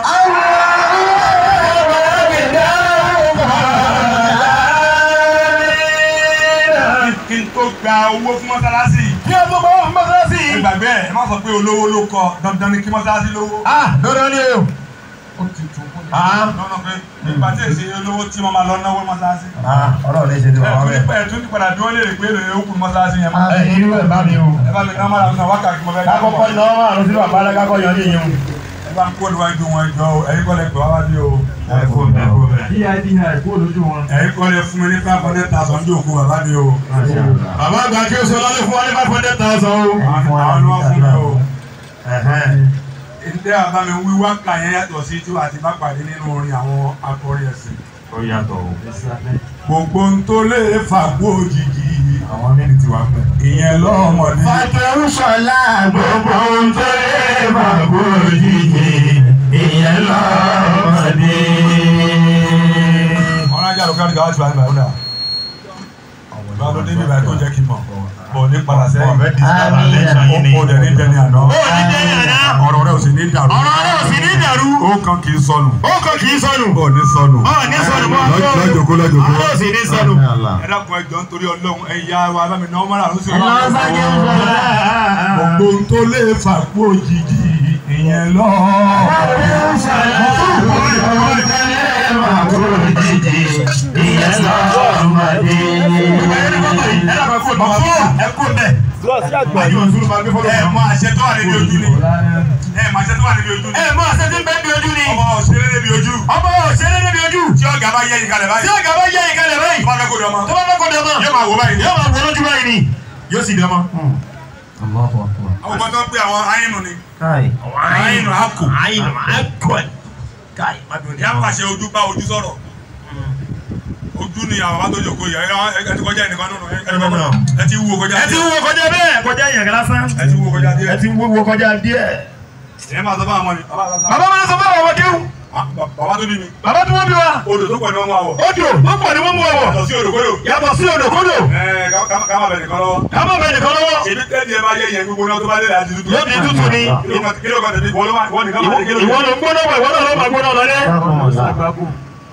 Kí n tó gba owó fún mọ́sálásí. Kí ẹ tó gba owó fún mọ́sálásí. Ẹ gbàgbé ẹ má sọ pé olówó ló kọ dandan ni kí mọ́sálásí lówó. Dandan ni o. Ó ti tó kó ní. Lọ́nà pé ìgbà tí èsì olówó tí wọ́n máa lọ náwó mọ́sálásí. Ọlọ́run lè ṣe ti bàbá rẹ̀. Ẹ tún ti padà bí wọ́n lè rí pé èrò yóò kú mọ́sálásí yẹn. Ẹ irú ẹ̀ bá mi o. Ẹ bá mi ná mọ́ra nínú wákàtí mo fẹ́ ká kọ́kọ́ ná márùn sí bàbá alákàkọ́ yọ ní ìyẹn. Ẹ bá ń kó níwájú wọn jọ o, ẹ̀yin kọ́ lẹ pè wá wá bí o. Ẹ kó bẹ́ẹ̀ kó bẹ́ẹ̀. Kó lójú wọn. Ẹ̀yin kọ́ lẹ fún mi ní 500,000 ní òkú bàbá mi o. Bàbá àgbà kí o sọ lálẹ́ fún wa ní 500,000 o. Àwọn ni wọ́n fún mi o. Ǹjẹ́ àbá mi wíwá kà yẹn yàtọ̀ sí tí wàá ti bá pàdé nínú orin àwọn akọrin ẹ̀sìn. Ó yàtọ̀ o. Gbogbo ń tó lè fàgbó òjijì. Àwọn mẹ́rin ti wà pẹ́. Ìyẹn lọ́mọdé. Fàkẹ́rùsọ̀lá gbogbo ń tó lè fàgbó òjijì. Ìyẹn lọ́mọdé. Ọ̀rọ̀ ajá ló kárí káwá tí wàá ní bàbá. Bàbá ló débi ìbàdàn tó jẹ́ kí n mọ̀. Bọ̀ ní padà sẹ́yìn. Ó dẹ̀ ní dẹni àná. Ọ̀rọ̀ rẹ̀ ò sì ní dàrú. Ọ̀rọ̀ rẹ̀ ò sì ní dàrú. Ó kan kì í sọnù. Ó kan kì í sọnù. Ó ní sọnù. Ó ní sọnù. Lọ́jọ́kó lọ́jọ́kó. Ó sì ní sọnù. Ẹ dákun ẹ jọ̀ọ́ nítorí Ọlọ́run ẹ yá wa bá mi náwó mọ́ra ló sì wá. Gbogbo ohun tó lè fà kú òjijì ìyẹn lọ. Ẹ mọ àṣẹ tó wà níbi ojú ni. Ẹ mọ àṣẹ tó wà níbi ojú ni. Ẹ mọ àṣẹ tí ń bẹ níbi ojú ni. Ọmọ òṣèré níbi ojú. Ọmọ òṣèré níbi ojú. Tí ọ̀gá bá yẹ ìkàlẹ̀ báyìí. Tí ọ̀gá bá yẹ ìkàlẹ̀ báyìí. Tó bá fẹ́ kó dọmọ. Tó bá fẹ́ kó dọmọ. Yóò máa wò báyìí. Yóò máa wò lójú báyìí ni. Yóò sì dọmọ. Àwọn ọmọ tó ń pè àwọn àyínú ni. Àyínú àkò. Àyínú àkò. Yá pàṣẹ ojú bá ojú sọ̀rọ̀. Ojú ni àwọn bá tó jòkó yìí, ẹ ti kọjá ẹnìkan nínú ẹ ti wúwo kọjá. Ẹ ti wúwo kọjá bẹ́ẹ̀ kọjá ìyàgá lásán. Ẹ ti wúwo kọjá díẹ̀. Ẹ ti wúwo kọjá díẹ̀. Ìyẹn máa sọ fún àwọn ni. Bàbá máa sọ fún àwọn ọmọ kéwù. Bàbá tó bí mi. Bàbá tó wọ́n bí wa. Odò tó pọ̀ ni wọ́n mú àwọ̀. Odò tó pọ̀ ni wọ́n mú àwọ̀. Yàtọ̀ sí odò kódò. Yàtọ̀ sí odò kódò. Ẹ ká má bẹ̀ nìkan lọ́wọ́. Ká má bẹ̀ nìkan lọ́wọ́. Èmi tẹ́lẹ̀ ẹ bá yẹ ìyẹn gbogbo náà tó bá lé láti tútù. Yóò di tútù ni. Kí ló kàn tẹ̀lé? Ìwọ ló ń gbóná wọ̀ ìwọ náà ló máa gbóná lọlé.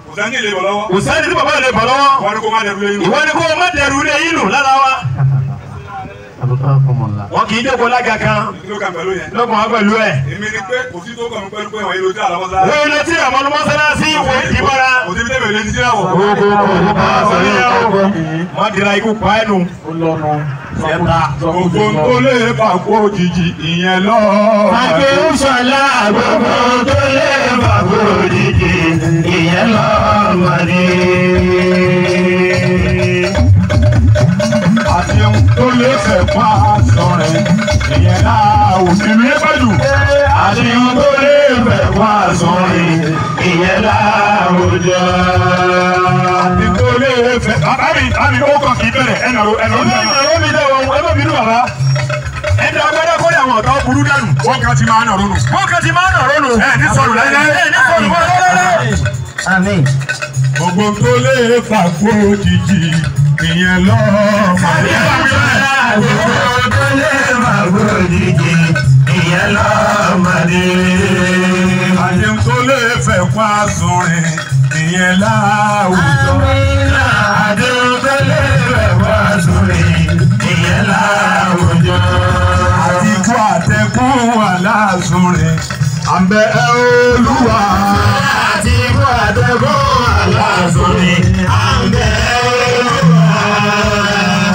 Kò sẹ́ni lè bọ̀ lọ́wọ́. Kò sẹ́ni tí bàbá lè bọ̀ lọ́wọ́. Ìwọ ni kò má dẹrù lé yín nù. Ìwọ ni kò má dẹrù lé yín nù lára wa. Wọn kì í jókòó lága kan. Lọ́kàn wá pẹ̀lú ẹ̀. Èmi ni pé kò sí tó kàn mí pẹ̀lú pé wọ́n yìí ló tí àlọ́ mọ́sálásí. Wọ́n yìí ló tí àmọ́ mọ́sálásí wọ́n yìí bára. Kò sí bí tẹ́lẹ̀ lè ti síra wọ̀. Má dira ikú pa ẹnu. Gbogbo tó lè fà kú òjijì ìyẹn lọ. Akéwùsọ̀lá gbogbo tó lè fà kú òjijì ìyẹn lọ́mọdé. Àti ohun tó lè fẹ́ pa sọ̀rẹ́ ìyẹn láwùjọ. Ìlú yẹn pẹ̀lú. Àti ohun tó lè fẹ́ pa sọ̀rẹ́ ìyẹn láwùjọ. Àti tó lè fẹ́. Bàbá mi àmì ó kàn kì í bẹ̀rẹ̀ ẹnà ro ẹnà ro. Ẹnà ro mi dẹ̀ wọ́n ẹ má bínú bàbá. Ẹni agbada kọ́ ni àwọn ọ̀tá burú dànù. Wọ́n kàn ti máa nà ronú. Wọ́n kàn ti máa nà ronú. Ẹ ní sọ̀rọ̀ láyé. Ẹ ní sọ̀rọ̀ láyé. Àmín. Gbogbo tó lè fà kú òjijì ìyẹn lọ́mọdé. Gbogbo tó lè fà kú òjijì ìyẹn lọ́mọdé. Àti tó lè fẹ́ pa sọ̀rẹ́ ìyẹn láwùjọ. Àti tó lè fẹ́ pa sọ̀rẹ́ ìyẹn láwùjọ. Àti ikú àtẹkùn wà láàsùnrin àbẹ̀ Olúwa. Àti ikú àtẹkùn wà láàsùnrin àbẹ̀ Olúwa.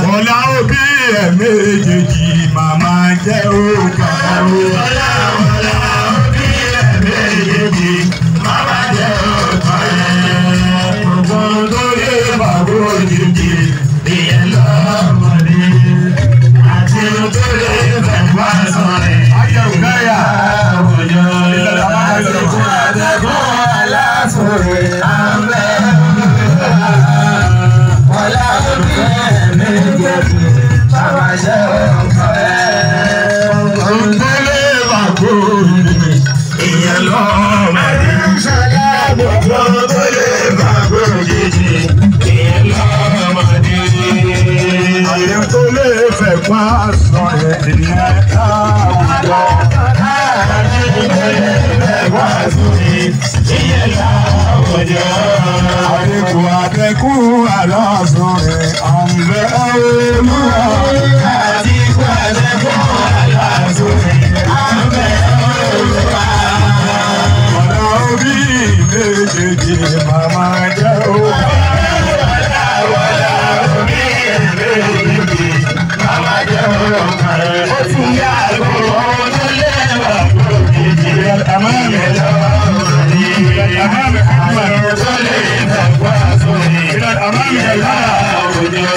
Bọ́lá òbí ẹ̀ méjèèjì màmá jẹ́ òkà o. Bọ́lá òbí ẹ̀ méjèèjì màmá jẹ́ òkà ẹ̀. Gbogbo tó lè bàbá òjijì ìyẹn lọ́mọdé. Àti tó lè fẹ́ wá sọ̀rẹ́. Ayẹ̀rù náírà. Àwùjọ àti ikú àtẹkùn aláṣọrẹ́ àbẹ̀ Olúwa. Bọ́lá òbí ẹ̀ méjèèjì màmá jẹ́ òkà ẹ̀. Gbogbo tó lè bàbá òjijì ìyẹn lọ́mọdé. Ṣọlá gbogbo tó lè bàbá òjijì ìyẹn lọ́mọdé. Àti tó lè fẹ́ pa sọ̀rẹ́ ìyẹn láwùjọ. Àti tó lè fẹ́ wá sórí ìyẹn láwùjọ. Àdínkù àtẹkùn aláṣọrẹ́ àǹbẹ̀ Olúwa. Àti ikú àtẹkùn aláṣọrẹ́ àbẹ̀ Olúwa. Bọ́lá òbí méjèèjì màmá jẹ́ òkà. Wọlá òbí méjèèjì màmá jẹ́ òkà. Ó ti yá gbogbo tó lè wà òjijì ìyẹn lọ́mọdé. Àmàmì Ahmed. Tó lè fẹ́ wá sórí Àmàmì ìyẹn láwùjọ.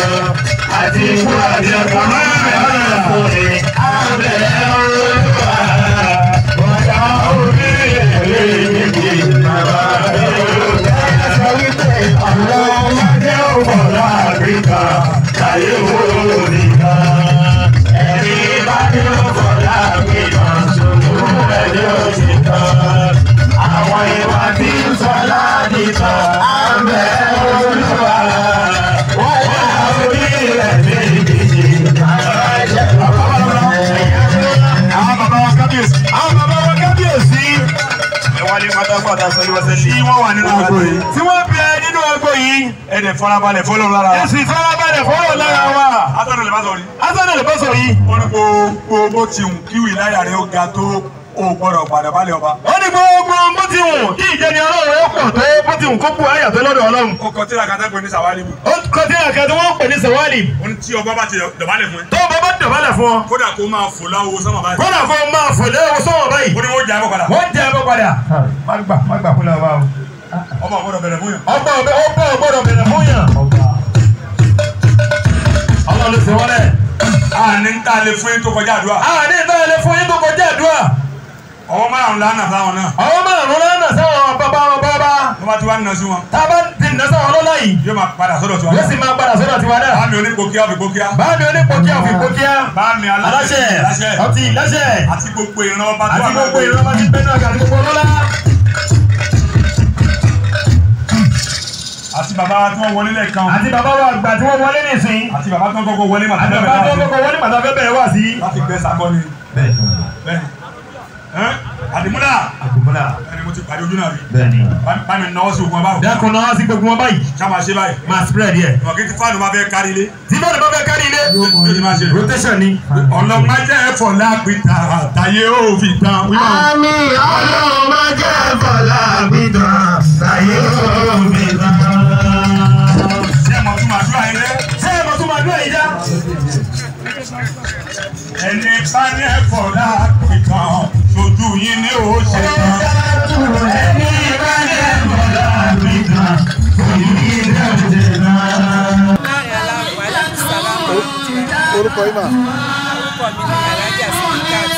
Àti ikú àtẹkùn aláṣọrẹ́ àbẹ̀ Olúwa. Bọ́lá òbí méjèèjì màmá jẹ́ òkà. Sọ wípé ọlọ́run Jẹ́ òbọ̀lá Áfíríkà, láyé wo nìkan. Ẹni bá ní òbọ̀lá Áfíríkà, ṣòwò ẹni ó ti tán. Àwọn ìwà tí ń sọ ládìtàn, àbẹ̀ Olúwa. Wọ́n yá orí rẹ̀ méjèèjì, màmá jẹ́ òkà. Àwọn bàbá wa kábíyèsí. Àwọn bàbá wa kábíyèsí. Ẹ wálé pátápátá sọ ní wọ́n sẹ́ni. Tí wọ́n wà nínú agbo yìí. Tí wọ́n bẹ nínú agbo yìí. Ẹ dẹ̀ farabalẹ̀ fọlọ́ lára wa. Ẹ sì farabalẹ̀ fọlọ́ lára wa. Asọ́nà lè bá sọ rí. Asọ́nà lè bá sọ yìí. Ó ní gbogbo bó ti hùn kí wìláyà rẹ̀ ó ga tó o gbọ́dọ̀ padà balẹ̀ ọba. Ó ní gbogbo bó ti hùn kí ìjẹni Ọlọ́run ó pọ̀ tó bó ti hùn kó bu àyà tó lọ́dọ̀ Ọlọ́run. Ó kọ tíra kan tó pè ní sàwálì. Ó kọ tíra kan tó wọ́n pè ní sàwálì. Ó ní tí ọba bá ti dọ̀bálẹ̀ fún ẹ. Tó ọba bá dọ̀bálẹ̀ fún ọ. Kódà kó máa fò láwo sọ́mọ̀ báyìí. Kódà kó máa fò láwo sọ́mọ̀ báyìí. Ó ní wọ́n jẹ́ abọ́ padà. Wọ́n jẹ́ abọ́ padà. Má gbà má gbà fún lọ́wọ́ o. Ọba ò gbọ́dọ̀ bẹ̀rẹ̀ fún yàn. Ọba ò gbọ́dọ̀ bẹ̀rẹ̀ fún yàn. Ọlọ́run ló ṣe wọ́n lẹ̀. Àní ń tà lè fún yín tó kọjá àdúrà. Àní ń tà lè fún yín tó kọjá àdúrà. Ọwọ́ márùn-ún lánàá sáwọn náà. Ọwọ́ márùn-ún lánàá sáwọn bàbá wọn bàbá. Wọ́n bá ti wá nà sí wọn. Tá a bá ti nà sáwọn lọ́la yìí. Yóò máa padà sọ́dọ̀ tiwa. Yóò sì máa padà sọ́dọ̀ tiwa náà. Báàmì onípòkíá òfin pókíá. Báàmì onípòkíá òfin pókíá. Báàmì aláṣẹ. Ọtí láṣẹ. Àti gbogbo ìran ọba tó wà. Àti gbogbo ìran ọba ti bẹ́ẹ̀ náà àti gbogbo ọlọ́lá. Àti bàbá tí wọ́n wọlé lẹ́ẹ̀kan. Àti bàbá wa àgbà tí wọ́n wọlé nìsín. Àti bàbá tí wọ́n kọ́kọ́ wọlé màtá Àti bàbá tí wọ́n kọ́kọ́ wọlé màtá fẹ́ bẹ̀rẹ̀ wá sí. Láti gbẹ sàkọ́ ni. Bẹ́ẹ̀ni. Àdìmúlà. Àdìmúlà. Ẹni mo ti pàdé ojú náà rí. Bẹ́ẹ̀ni. Bá mi náwó sí ogun ọba o. Dákun náwó sí gbogbo wọn báyìí. Ṣá máa ṣe báyìí. Máa spread yẹ. Ìwọ̀n kí tí fáànù bá fẹ́ kárí ilé. Tí fáànù bá fẹ́ kárí ilé. Yóò ti máa ṣe. Rotation ni. Ọlọ́mọ jẹ́ ẹ̀fọ́ lápìtà tàyé ó fi tán. Àmín ọlọ́mọ jẹ́ ẹ̀fọ́ lápìtà tàyé ó fi tán. Ṣé ẹ mọ̀ tún màdúrà yín dẹ́? Ṣé ẹ mọ̀ tún màdúrà yín dá? Ẹni bá ní ẹ̀fọ́ láàpìtàn ṣojú yín ni ó ṣe tán. Ẹni bá ní ẹ̀fọ́ láàpìtàn ṣojú yín ni ó ṣe tán. Orúkọ yín mà? Orúkọ mi ni Alhaja Sidikat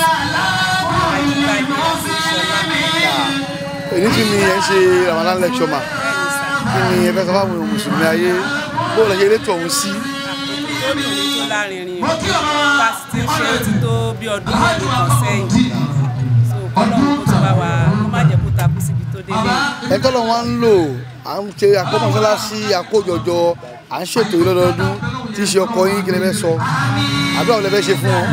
Ajíbádé Akéwùṣọlá. Èyí tí mi ẹ̀ ń ṣe Ramadan lecture mà, kí ni ẹ fẹ́ sọ fáwọn mùsùlùmí ayé bó lè ṣe elétò ọ̀hún sí? Tó dùn ní tó lárinrin o, fásitì ń ṣe ó ti tó bí ọdún mélòó kan sẹ́yìn, so kọ́lọ́hún kó tó bá wa kó má jẹ́ kó takú síbi tó délé. Ẹ tọ́lọ̀ wá ń lò à ń ṣe àkómọ́sálásí àkójọjọ à ń ṣètò yìí lọ́dọọdún tí í ṣe ọkọ yín, kí lẹ fẹ́ sọ? Àdúrà wo lẹ fẹ́ ṣe fún wọn?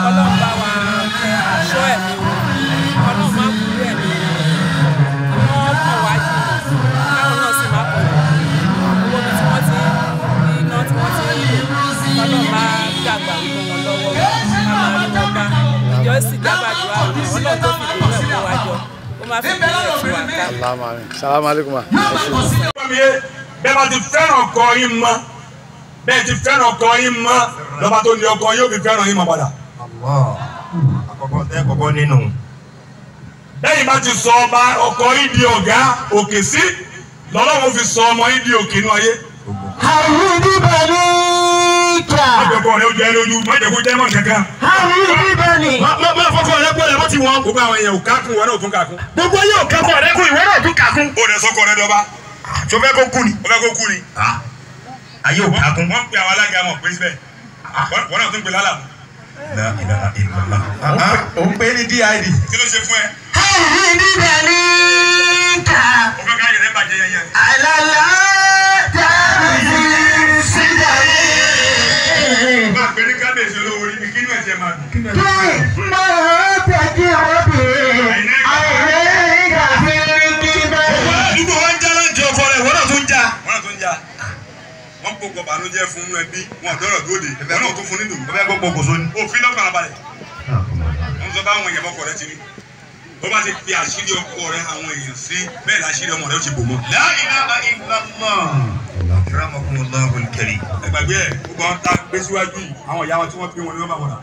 Kọ́lọ́hún bá wa ṣọ́ ẹ̀mí wọn, kọ́lọ́hún má kúrú ẹ̀mí wọn, wọ́n kàn wá jìnnà káwọn náà sì má kọ̀ owó bí tí wọ́n ti ń iná tí wọ́n ti ń lò, kọ́lọ́hún má dàgbà mọ́ wọn lọ́wọ́ ká máa rí wọn bá ìjọ sì dábàdúrà wọn, Ọlọ́run tó fi dùn náà kó wa jọ ó má fi dùn náà tú wa ká. Salaam alaikum. Bẹ́ẹ̀ bá ti fẹ́ràn ọkọ yín mọ́, bẹ́ẹ̀ ti fẹ́ràn ọkọ yín mọ́, lọ́ba tó ní ọkọ yóò fi fẹ́ràn yín mọ́ padà. Àkọ́kọ́ tẹ́ kọ́kọ́ nínú. Bẹ́ẹ̀ bá ti sọ ọba ọkọ yín di ọ̀gá òkè sí, lọ́lọ́run fi sọ ọmọ yín di òkè inú ayé. Má jẹ́ kó rẹ ó jẹ́ lójú, má jẹ́ kó jẹ́ mọ́ kankan. Má fọkọ rẹ gbọ́dọ̀ bó ti wọ́n. Gbogbo àwọn èèyàn ò kákun, ìwọ náà ò tún kákun. Gbogbo ayé ò kákun ọ̀rẹ́ kún, ìwọ náà tún kákun. Ó lè sọkọ rẹ dọba. Ṣo fẹ́ kó kú ni? Ó fẹ́ kó kú ni. Ayé ò kákun. Wọ́n pe àwọn alága wọn pé síbẹ̀. Wọ́n náà tún pe lálàmú. Ó ń pè ní DID. Kí ló ṣe fún ẹ? Ó fẹ́ ká yẹrẹ bàjẹ́ yẹn yẹn. Máa pè ní kábíyèsí olówó orí mi, kí inú ẹ̀ tiẹ̀ máa dùn. Àdúgbò wa ń já láǹjẹ ọkọ rẹ̀, ìwọ náà tún ń já. Wọ́n náà tún ń já. Wọ́n kó gbọ́ bànújẹ́ fún inú ẹbí, wọn dọ́rọ̀ dóde, wọ́n náà tún fún nínú. Ó fẹ́ kó pokùnso ni. Òfin lọ́kàn abalẹ̀. Wọ́n sọ báwọn èèyàn bọ́kọ̀ rẹ ti rí. Bó bá ti fi àṣírí ọkọ rẹ àwọn èèyàn sí, bẹ́ẹ̀ láṣírí ọmọ rẹ ó ti bò mọ́. La ilaha illallah. Akramakumullahu al-karim. Ẹ gbàgbé ẹ̀, gbogbo àwọn tá a gbé síwájú yìí, àwọn ìyá wọn tí wọ́n bí wọn ni wọ́n bá wọn rà.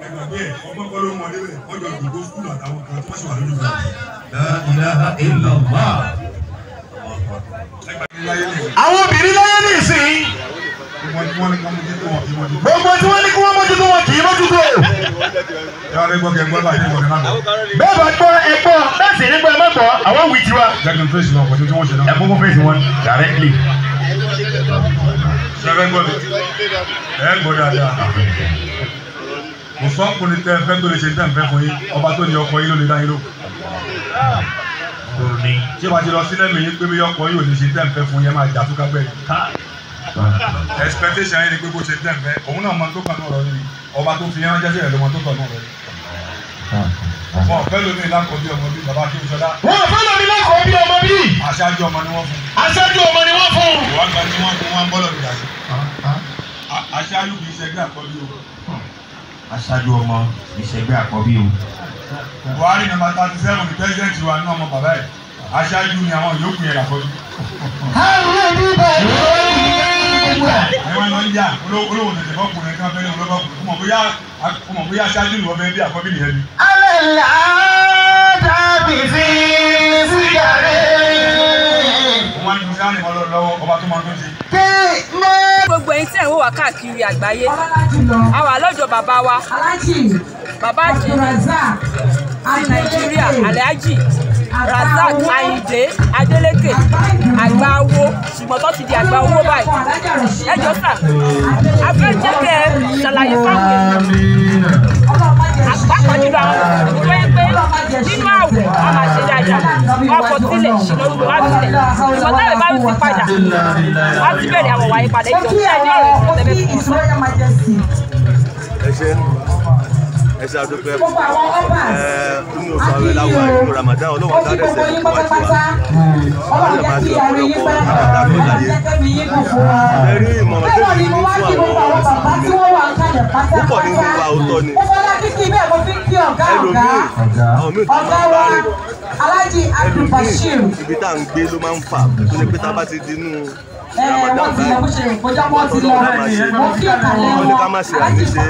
Ẹ gbàgbé ẹ̀, ọgbọ́n kọ́ ló mọ débẹ̀, wọ́n jọ dùgbò skúlù àtàwọn kan tí wọ́n sì wà lójú kan. La ilaha illallah. Àwọn obìnrin láyé nísìnyí. Gbogbo tí wọ́n ní kí wọ́n mójútó wọn kì í mójútó. Bẹ́ẹ̀ bá gbọ́ ẹ gbọ́, bẹ́ẹ̀ sì ní gbọ́ ẹ má gbọ́, àwọn wì tiwa. Ẹ kúkú fèsì wọn directly. Ṣé ẹ gbọ́ mi? Ẹ gbọ́ dáadáa. Mo sọ ọkùnrin tẹ́ ẹ fẹ́ tó lè ṣe tẹ́ ẹ fẹ́ fún yín, ọba tó ní ọkọ yín ló lè dá yín lò. Tí o bá ti lọ sílẹ̀ mi yín pé bí ọkọ yín ò lè ṣe tẹ́ ẹ fẹ́ fún yín, ẹ máa jà túká gbẹ̀yìn. Expectation yín ni pé kó ṣe tẹ́ ẹ fẹ́, òun náà mọ tó kàn náà rọ yín, ọba tó fi yín ránṣẹ́ rẹ̀ ló mọ tó kàn náà rọ yín. Wọn fẹ́ lómi lákọ̀ọ́ bí ọmọ bí bàbá Akéwùṣọlá. Wọn fẹ́ lómi lákọ̀ọ́ bí ọmọ bí. Aṣáájú ọmọ ni wọ́n fún. Aṣáájú ọmọ ni wọ́n fún. Ìwà gba tí wọ́n fún wọn bọ́lọ̀ mi dà sí. Aṣáájú kì í ṣẹgbẹ́ àkọ́bí o. Aṣáájú ọmọ kì í ṣẹgbẹ́ àkọ́bí o. Buhari nọ́mbà 37 ni pẹ́sidẹ̀ntì wa nínú ọmọ bàbá ẹ̀. Aṣáájú ni àwọn yòókù yẹn làkọ́bí. Àwọn ẹ̀rọ ń jà olówó tètè bọ́kùnrin kan fẹ́lẹ́ olóbọ́kùnrin kó mọ̀ bóyá aṣáájú ni wọ́n fẹ́ bí àkọ́bí nìyẹn ni. Wọ́n á ní sáà ní ọlọ́run lọ́wọ́ ọba tó máa tó ṣe. Gbogbo ẹ̀yin tí ẹ̀ ń wò wá káàkiri àgbáyé, a wà lọ́dọ̀ bàbá wa, bàbá àjẹ́ ti Nàìjíríà, Alhaji Razak Ayinde Adeleke, àgbà owó, ṣùgbọ́n tó ti di àgbà owó báyìí. Ẹ jọ sà, a fẹ́ jẹ́ kẹ́ ẹ ṣàlàyé fáwọn èèyàn, pàápàá jùlọ àwọn mùsùlùmí tó yẹ pé nínú àwẹ̀ wọ́n máa ṣe dáadáa, wọ́n kọ sílẹ̀, ṣìnà gbogbo wá sílẹ̀. Ìwọ̀n táwọn ìbá ti padà, wọ́n ti bẹ̀rẹ̀ àwọn wàyí padà, ìjọ tí a ní ọ̀rọ̀ ìṣẹ̀lẹ̀ fún wọn. Ẹ ṣe ẹ ṣe àdúpẹ́ inú oṣù àwẹ̀ láwà inú Ramadan Ọlọ́run á dẹ́sẹ̀ wá sí wa ọlọ́run máa ṣe ọ̀pọ̀lọpọ̀ Ramadan ló láyé. Ẹ rí ìmọ̀ràn tó fi ní fún àwọn mùsùlùmí púpọ̀ nínú wa òótọ́ ni ẹlòmíì àwọn míì tó máa ń bá rìn ẹlòmíì ibi tá à ń gbé ló máa ń fà tó ní pé tá a bá ti di inú Ramadan báyìí ọlọ́run ká máa ṣe wọ́n ní ká má ṣe àníṣe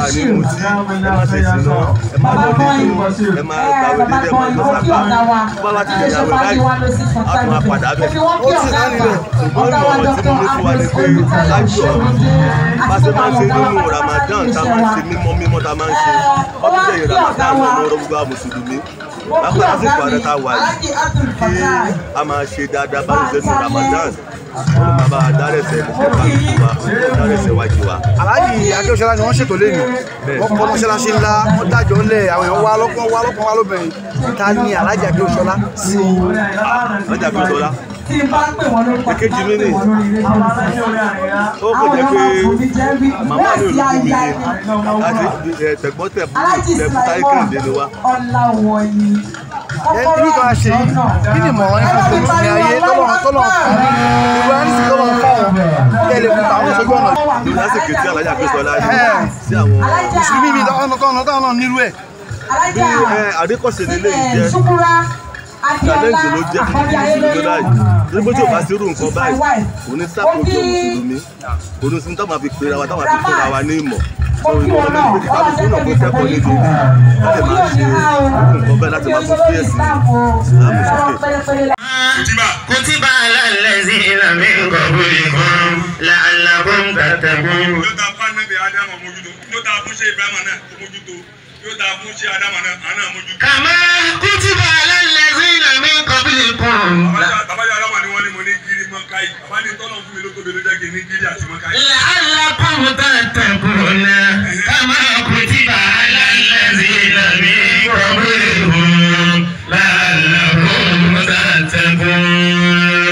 ànímutí ẹ má ṣe ìṣìnà ẹ má lọ lé ẹ má gbàwé dédé ẹ má lọ sábà bá láti lè yàwé báyìí a tún máa padà bẹ̀. Ṣùgbọ́n ìmọ̀ràn tí mo ní fún wa ni pé lájọ bá ṣe máa ń ṣe nínú Ramadan tá a máa ń ṣe mímọ́ mímọ́ tá a máa ń ṣe ọdún tẹ̀yìn Ramadan lọ́wọ́ gbogbo àwọn mùsùlùmí lápá lásìkò ààrẹ tá a wà yìí kí a máa ṣe dáadáa bá ṣe nínú Ramadan. Ọlọ́run bàbá dárẹ̀sẹ̀ dárẹ̀sẹ̀ wájú wa. Alhaji Akéwùsọlá ni wọ́n ṣètò lẹ́nu, wọ́n kọ́ mọ́ṣáláṣí ńlá, wọ́n dájọ́ ńlẹ̀, àwọn èèyàn wá lọ́pọ̀ wá lọ́pọ̀ wá lóbìnrin. Ta ni Alhaji Akéwùsọlá sí? Alhaji Akéwùsọlá èkejì mi ni ó kò jẹ́ pé màmá mi ò lókun mi ni àti tẹ̀gbọ́n táyé kẹ́hìndé ni wá. Irú kan ṣe yìí, kí ni ìmọ̀ràn yín fún mùsùlùmí ayé tọ́lọ̀ tọ́lọ̀ fún ìwé àrísí tọ́lọ̀ fáwọn tẹ́lẹ̀ fún àwọn sójú ọ̀nà. Ní lásìkò tí Alhaji Akéwùsọlá yìí sí àwọn mùsùlùmí mi tọ́nà tọ́nà nírú ẹ̀. Bí àríkọ̀ṣe nílé yìí jẹ́ challenge ló jẹ́ fún mùsùlùmí báyìí, torí pé tí o bá sí irú nǹkan báyìí kò ní sàkóso mùsùlùmí, kò ní sí táwọn fi pera wa táwọn fi fúnra wa ní ìmọ̀. So ìmọ̀ mi ni pé kí kálukú náà kó kẹ́kọ̀ọ́ ní ìdí láti máa ṣe irú nǹkan báyìí láti máa tún gbé ẹ̀sìn ìsìlámù sókè. Kutiba ala allazina min qablikum la'allakum tattaqun. Yóò ta fún Ànábì Ádámù mójútó, yóò ta fún ṣe Ibrahim náà mójútó, yóò ta fún ṣe Ádámù náà àná mójútó. Kama kutiba ala allazina min qablikum. Bàbá yóò Ádámù ni wọ́n ní mo ní gírí mọ́káyì, bàbá ní tọ́lọ̀ fún mi ló tóbi ló jẹ́ kí n ní gírí àti mọ́káyì. La'allakum tattaqun. Kama kutiba ala allazina min qablikum la'allakum tattaqun.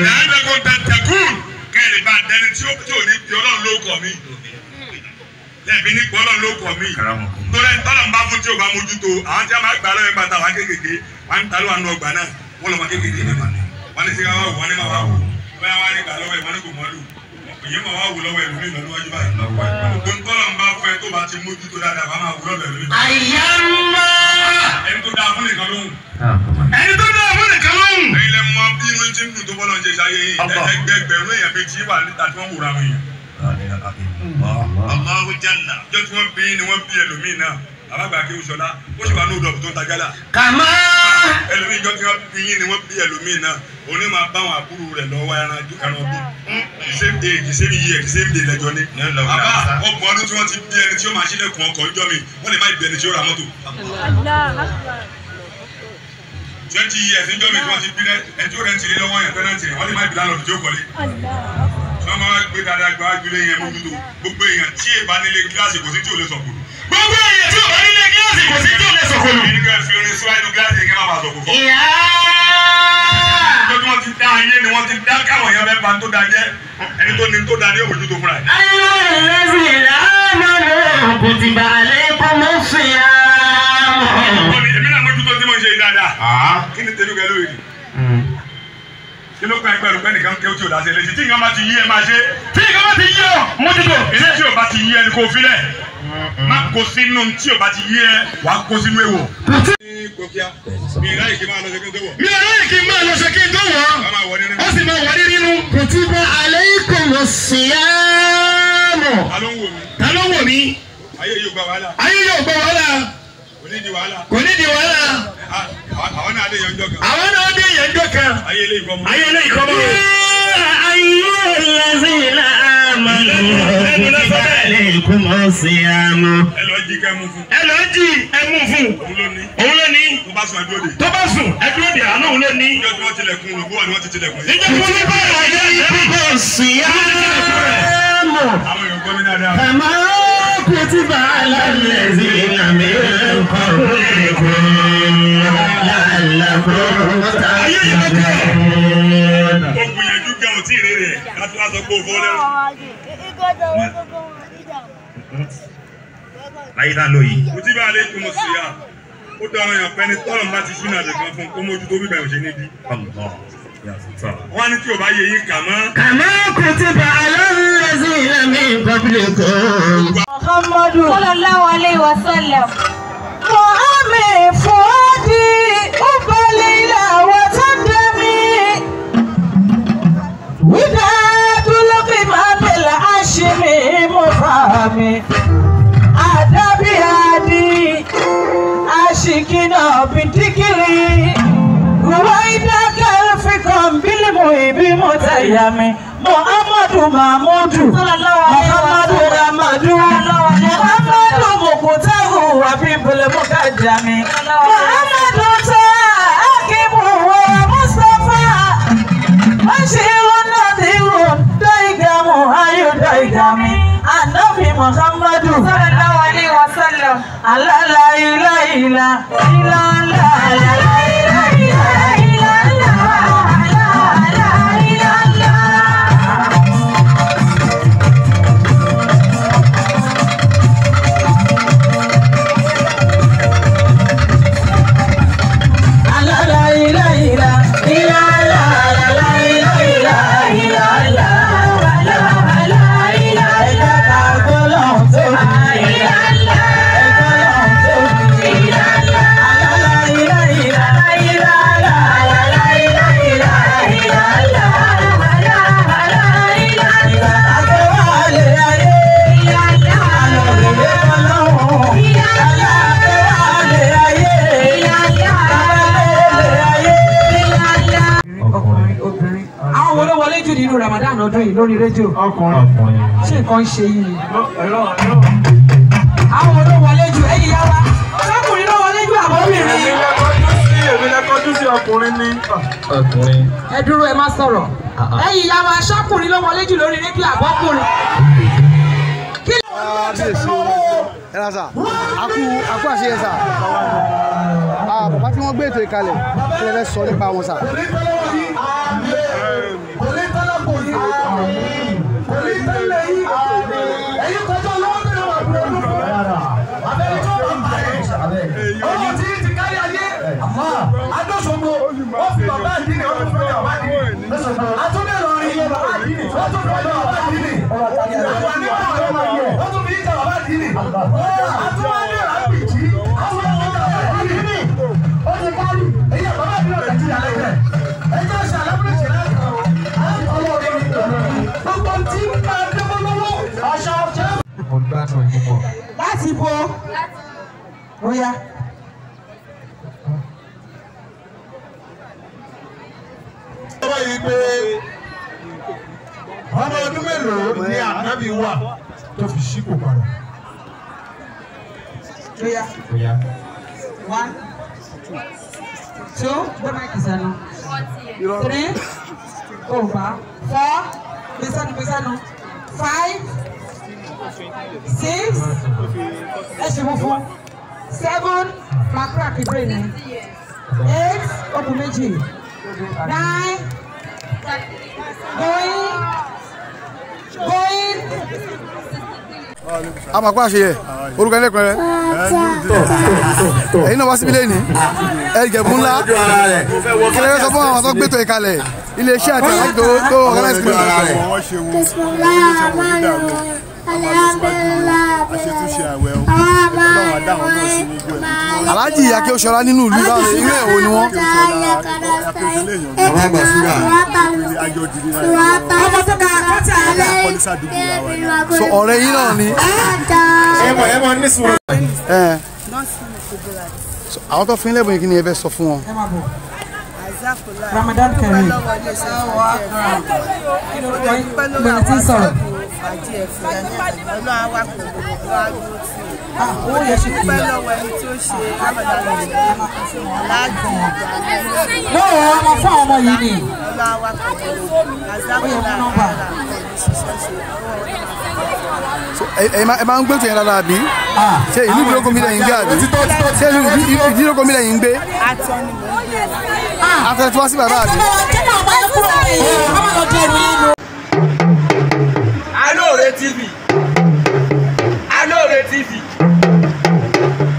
La'allakum tattaqun. Kẹ́lẹ̀ bá dẹni tí ó ní fi Ọlọ́run ló kọ̀ mí. Lẹ́ẹ̀fi ní Ọlọ́run ló kọ̀ mí. Torí ẹni tọ́lọ̀ ń bá fún tí o bá mójútó, àwọn tí a máa gbà lọ́yẹ̀ bàtà wá kékèké, wọ́n ń ta ló wà nù ọgbà náà, wọ́n lọ́ máa kékèké ní màní. Wọ́n ní sika wá wò, wọ́n ní máa wá wò. Bóyá wọ́n á ní gbà lọ́wọ́ ẹ̀, wọ́n ní kò mọ́ lù. Èyí máa wá wò lọ́wọ́ ẹlòmíì lọ níwájú báyìí. Gbogbo ń tọ́lọ̀ ń bá fún ẹ tó bá ti mójútó dáadáa, wàá máa wò lọ́dọ̀ ẹlòmíì. Àyàmá. Ẹni tó dáa fún nìkan lóhùn. Ẹni tó dáa fún nìkan lóhùn. Ẹ̀yin lẹ mọ bí inú ti ń dùn tó bọ́lọ̀ ń ṣe ṣayé yìí. Ẹgbẹgbẹ̀rún èèyàn bíi tí wà níta tí wọ́n wòra àwọn èèyàn. Allahu Jalla. Ìjọ tí wọ́n bí ni wọ́n bí ẹlòmíì náà. Bàbá àgbà Akéwùsọlá, ó sì wà ní odò tó ń ta gálà. Kàmá. Ẹlòmíì ìjọ tí wọ́n bí yín ni wọ́n bí ẹlòmíì náà. Òní máa bá àwọn àbúrò rẹ̀ lọ́wọ́ ẹran ọdún. The same day, the same year, the same day lẹ́jọ́ ní. Bàbá ọgbọ̀n ọdún tí wọ́n ti bí ẹni tí ó máa ṣílẹ̀kùn ọkọ̀ ńjọ́ mi, wọ́n lè má bí ẹni tí ó ra mọ́tò. 20 years níjọ́ mi tí wọ́n ti bí ẹni tí ó rẹ̀ ń tìrẹ lọ́wọ́ yẹn tẹ́lẹ̀ ń tìrẹ, wọ́n lè má bí lálọ́ọ̀dù tí ó kọ́lé. Wọ́n máa gbé dáadáa gba agbélé yẹn mójútó gbogbo èèyàn tí èèbá nílé gíláàsì kò sí tí ò lè sọ̀kò. Gbogbo èèyàn tí ò bá nílé gíláàsì kò sí tí ò lè sọ̀kò. Èyí kan fi orin síwájú gíláàsì yẹn kí wọ́n má bàa sọ̀kò fún. Ìyá. Ìjọ tí wọ́n ti dá ayé ni wọ́n ti dá káwọn èèyàn bẹ́ẹ̀ bá tó da jẹ́ ẹni tó ní tó da ní òmójútó fúnra ẹ̀. Allazina amanu kutiba alaykumus siyam. Èmi náà mójútó tí mo ń ṣe yìí dáadáa. Kí ni tèmi pẹ̀lú èyí? Kí ló kàn pẹ̀lú pé nìkan kéwù tí ò dá sí eléyìí? Tí nǹkan bá ti yí ẹ máa ṣe. Tí nǹkan bá ti yí ọ, mójútó. Ilé tí ò bá ti yí ẹ ni kò fi lẹ̀. Má kó sínú tí ò bá ti yí ẹ, wàá kó sínú èèwọ̀. Mi ráyè kí n máa lọ ṣe kí n tó wọ̀. Mi ráyè kí n máa lọ ṣe kí n tó wọ̀. Ó sì máa wọ̀ ní rírun. Kutiba alaykumus siyam. Ta ló ń wò mí? Ta ló ń wò mí? Ayé yóò gba wàhálà. Ayé yóò gba wàhálà. Kò ní di wàhálà. Kò ní di wàhálà. Àwọn náà dé yanjọ́ kan. Àwọn náà dé yanjọ́ kan. Ayé ilé ìkọ́ mọ́. Ayé ilé ìkọ́ mọ́. Ayyuhallazina amanu kutiba alaykumus siyam. Ẹ lọ jí kẹ́ mú fún. Ẹ lọ jí ẹ mú fún. Òun ló ní. Òun ló ní. Tó bá sùn ẹdúró dè. Tó bá sùn ẹdúró dè àná òun ló ní. Níjọ́ tí wọ́n tilẹ̀kùn rògbò wà ni wọ́n ti tilẹ̀kùn yìí. Níjọ́ tí wọ́n bá wà ní Alaykumus siyam. Àwọn èèyàn gbọ́ mi dáadáa. Kama kutiba alal lazina min qablikum la'allakum tattaqun. Ó gbìyànjú gan ò tí ì rere ẹ̀ láti wá sọ pé ó fọ́ lẹ́rù. Láyé tá a lò yìí. Kutiba alaykumus siyam. Ó dára yàn pẹ́ni tọ́lọ̀ bá ti ṣínà àdìkan fún kó mójútó bíbẹ̀ ò ṣe níbi. Wọ́n ní tí ò bá yẹ yín kà mọ́. Kama kutiba alal lazina min qablikum. Muhammadu sallallahu alayhi wa sallam. Muhammed Fuadi Ubalila wa Tadami. Wíwá. mi. Àdábì àdì àṣìkínà bìdíkìrì. Ruwaida kalfikam bilimu ibi mutayami. Muhammadu Mahmudu, Muhammadu Ramadu, Muhammadu Mukutaru Abibul Mukadami, Muhammadu Takibu wa Mustafa, Bashirun Nadirun Daigamu Ayu Daigami, Anabi Muhammadu sallallahu alaihi wasallam, Allah la ilaha illa Allah la ilaha illa Allah. Ramadan ọdún yìí lórí rédíò ṣé nǹkan ń ṣe yìí ni. Àwọn olówọlé jù ẹ̀yin yá wa ṣọkùnrin ló wọlé jù àbọ̀bìnrin. Èmi lẹ kọjú sí ọkùnrin ni. Ẹ dúró ẹ má sọ̀rọ̀ ẹ̀yin yá wa ṣọkùnrin ló wọlé jù lórí rédíò àbọ̀kùnrin. Ẹ ra sà, akú àṣeyẹ sà, bàbá tí wọ́n gbé ètò ìkalẹ̀ kí lẹ fẹ́ sọ nípa wọn sà. Láti bo bóyá. Báyìí pé ọmọ ọdún mélòó ni ànábì wà tó fi ṣípò padà. Bóyá. 1 2 gbé máìkì sẹ́nu. 3 4 gbèsànù gbèsànù 5 6 ẹ ṣe mú fún 7 máa crack brain ni 8 okùn méjì 9 going going. A máa kó àṣeyẹ orúkọ ilé kan rẹ ẹ̀yin náà wá síbi lẹ́yìn ẹ̀jẹ̀bù ńlá kí lè sọ fún àwọn tó gbé tó ìkalẹ̀ iléeṣẹ́ àti àwọn tó organize mi. Alhaji Akéwúṣọlá nínú ìlú báwo irú ẹ̀ wo ni wọ́n. So ọ̀rẹ́ yín náà ni. Àwọn tó fún lẹ́bùn yìí kí ni ẹ fẹ́ sọ fún wọn. Ramadan Kareem. Bẹ̀rẹ̀ tí ń sọ̀rọ̀. Owó yẹn ṣe kìí. Lóòrò ọmọ fún àwọn ọmọ yìí ni. Ó yẹ fún nọ́mbà. Ẹ máa ń gbé tòyìn dáadáa bí? Ṣé ìlú ìdílógún mi lẹ́yìn ń gbé àbí? Ṣé ìlú ìdílógún mi lẹ́yìn ń gbé? Àtẹ̀tí wá sí bàbá àbí? Alóore TV, Alóore TV,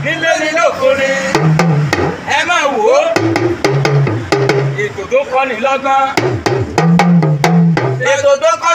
nílé ní lóko ni, ẹ máa wò ó, ètò tó kọ́ni lọ́gbọ́n, ètò tó kọ́ni.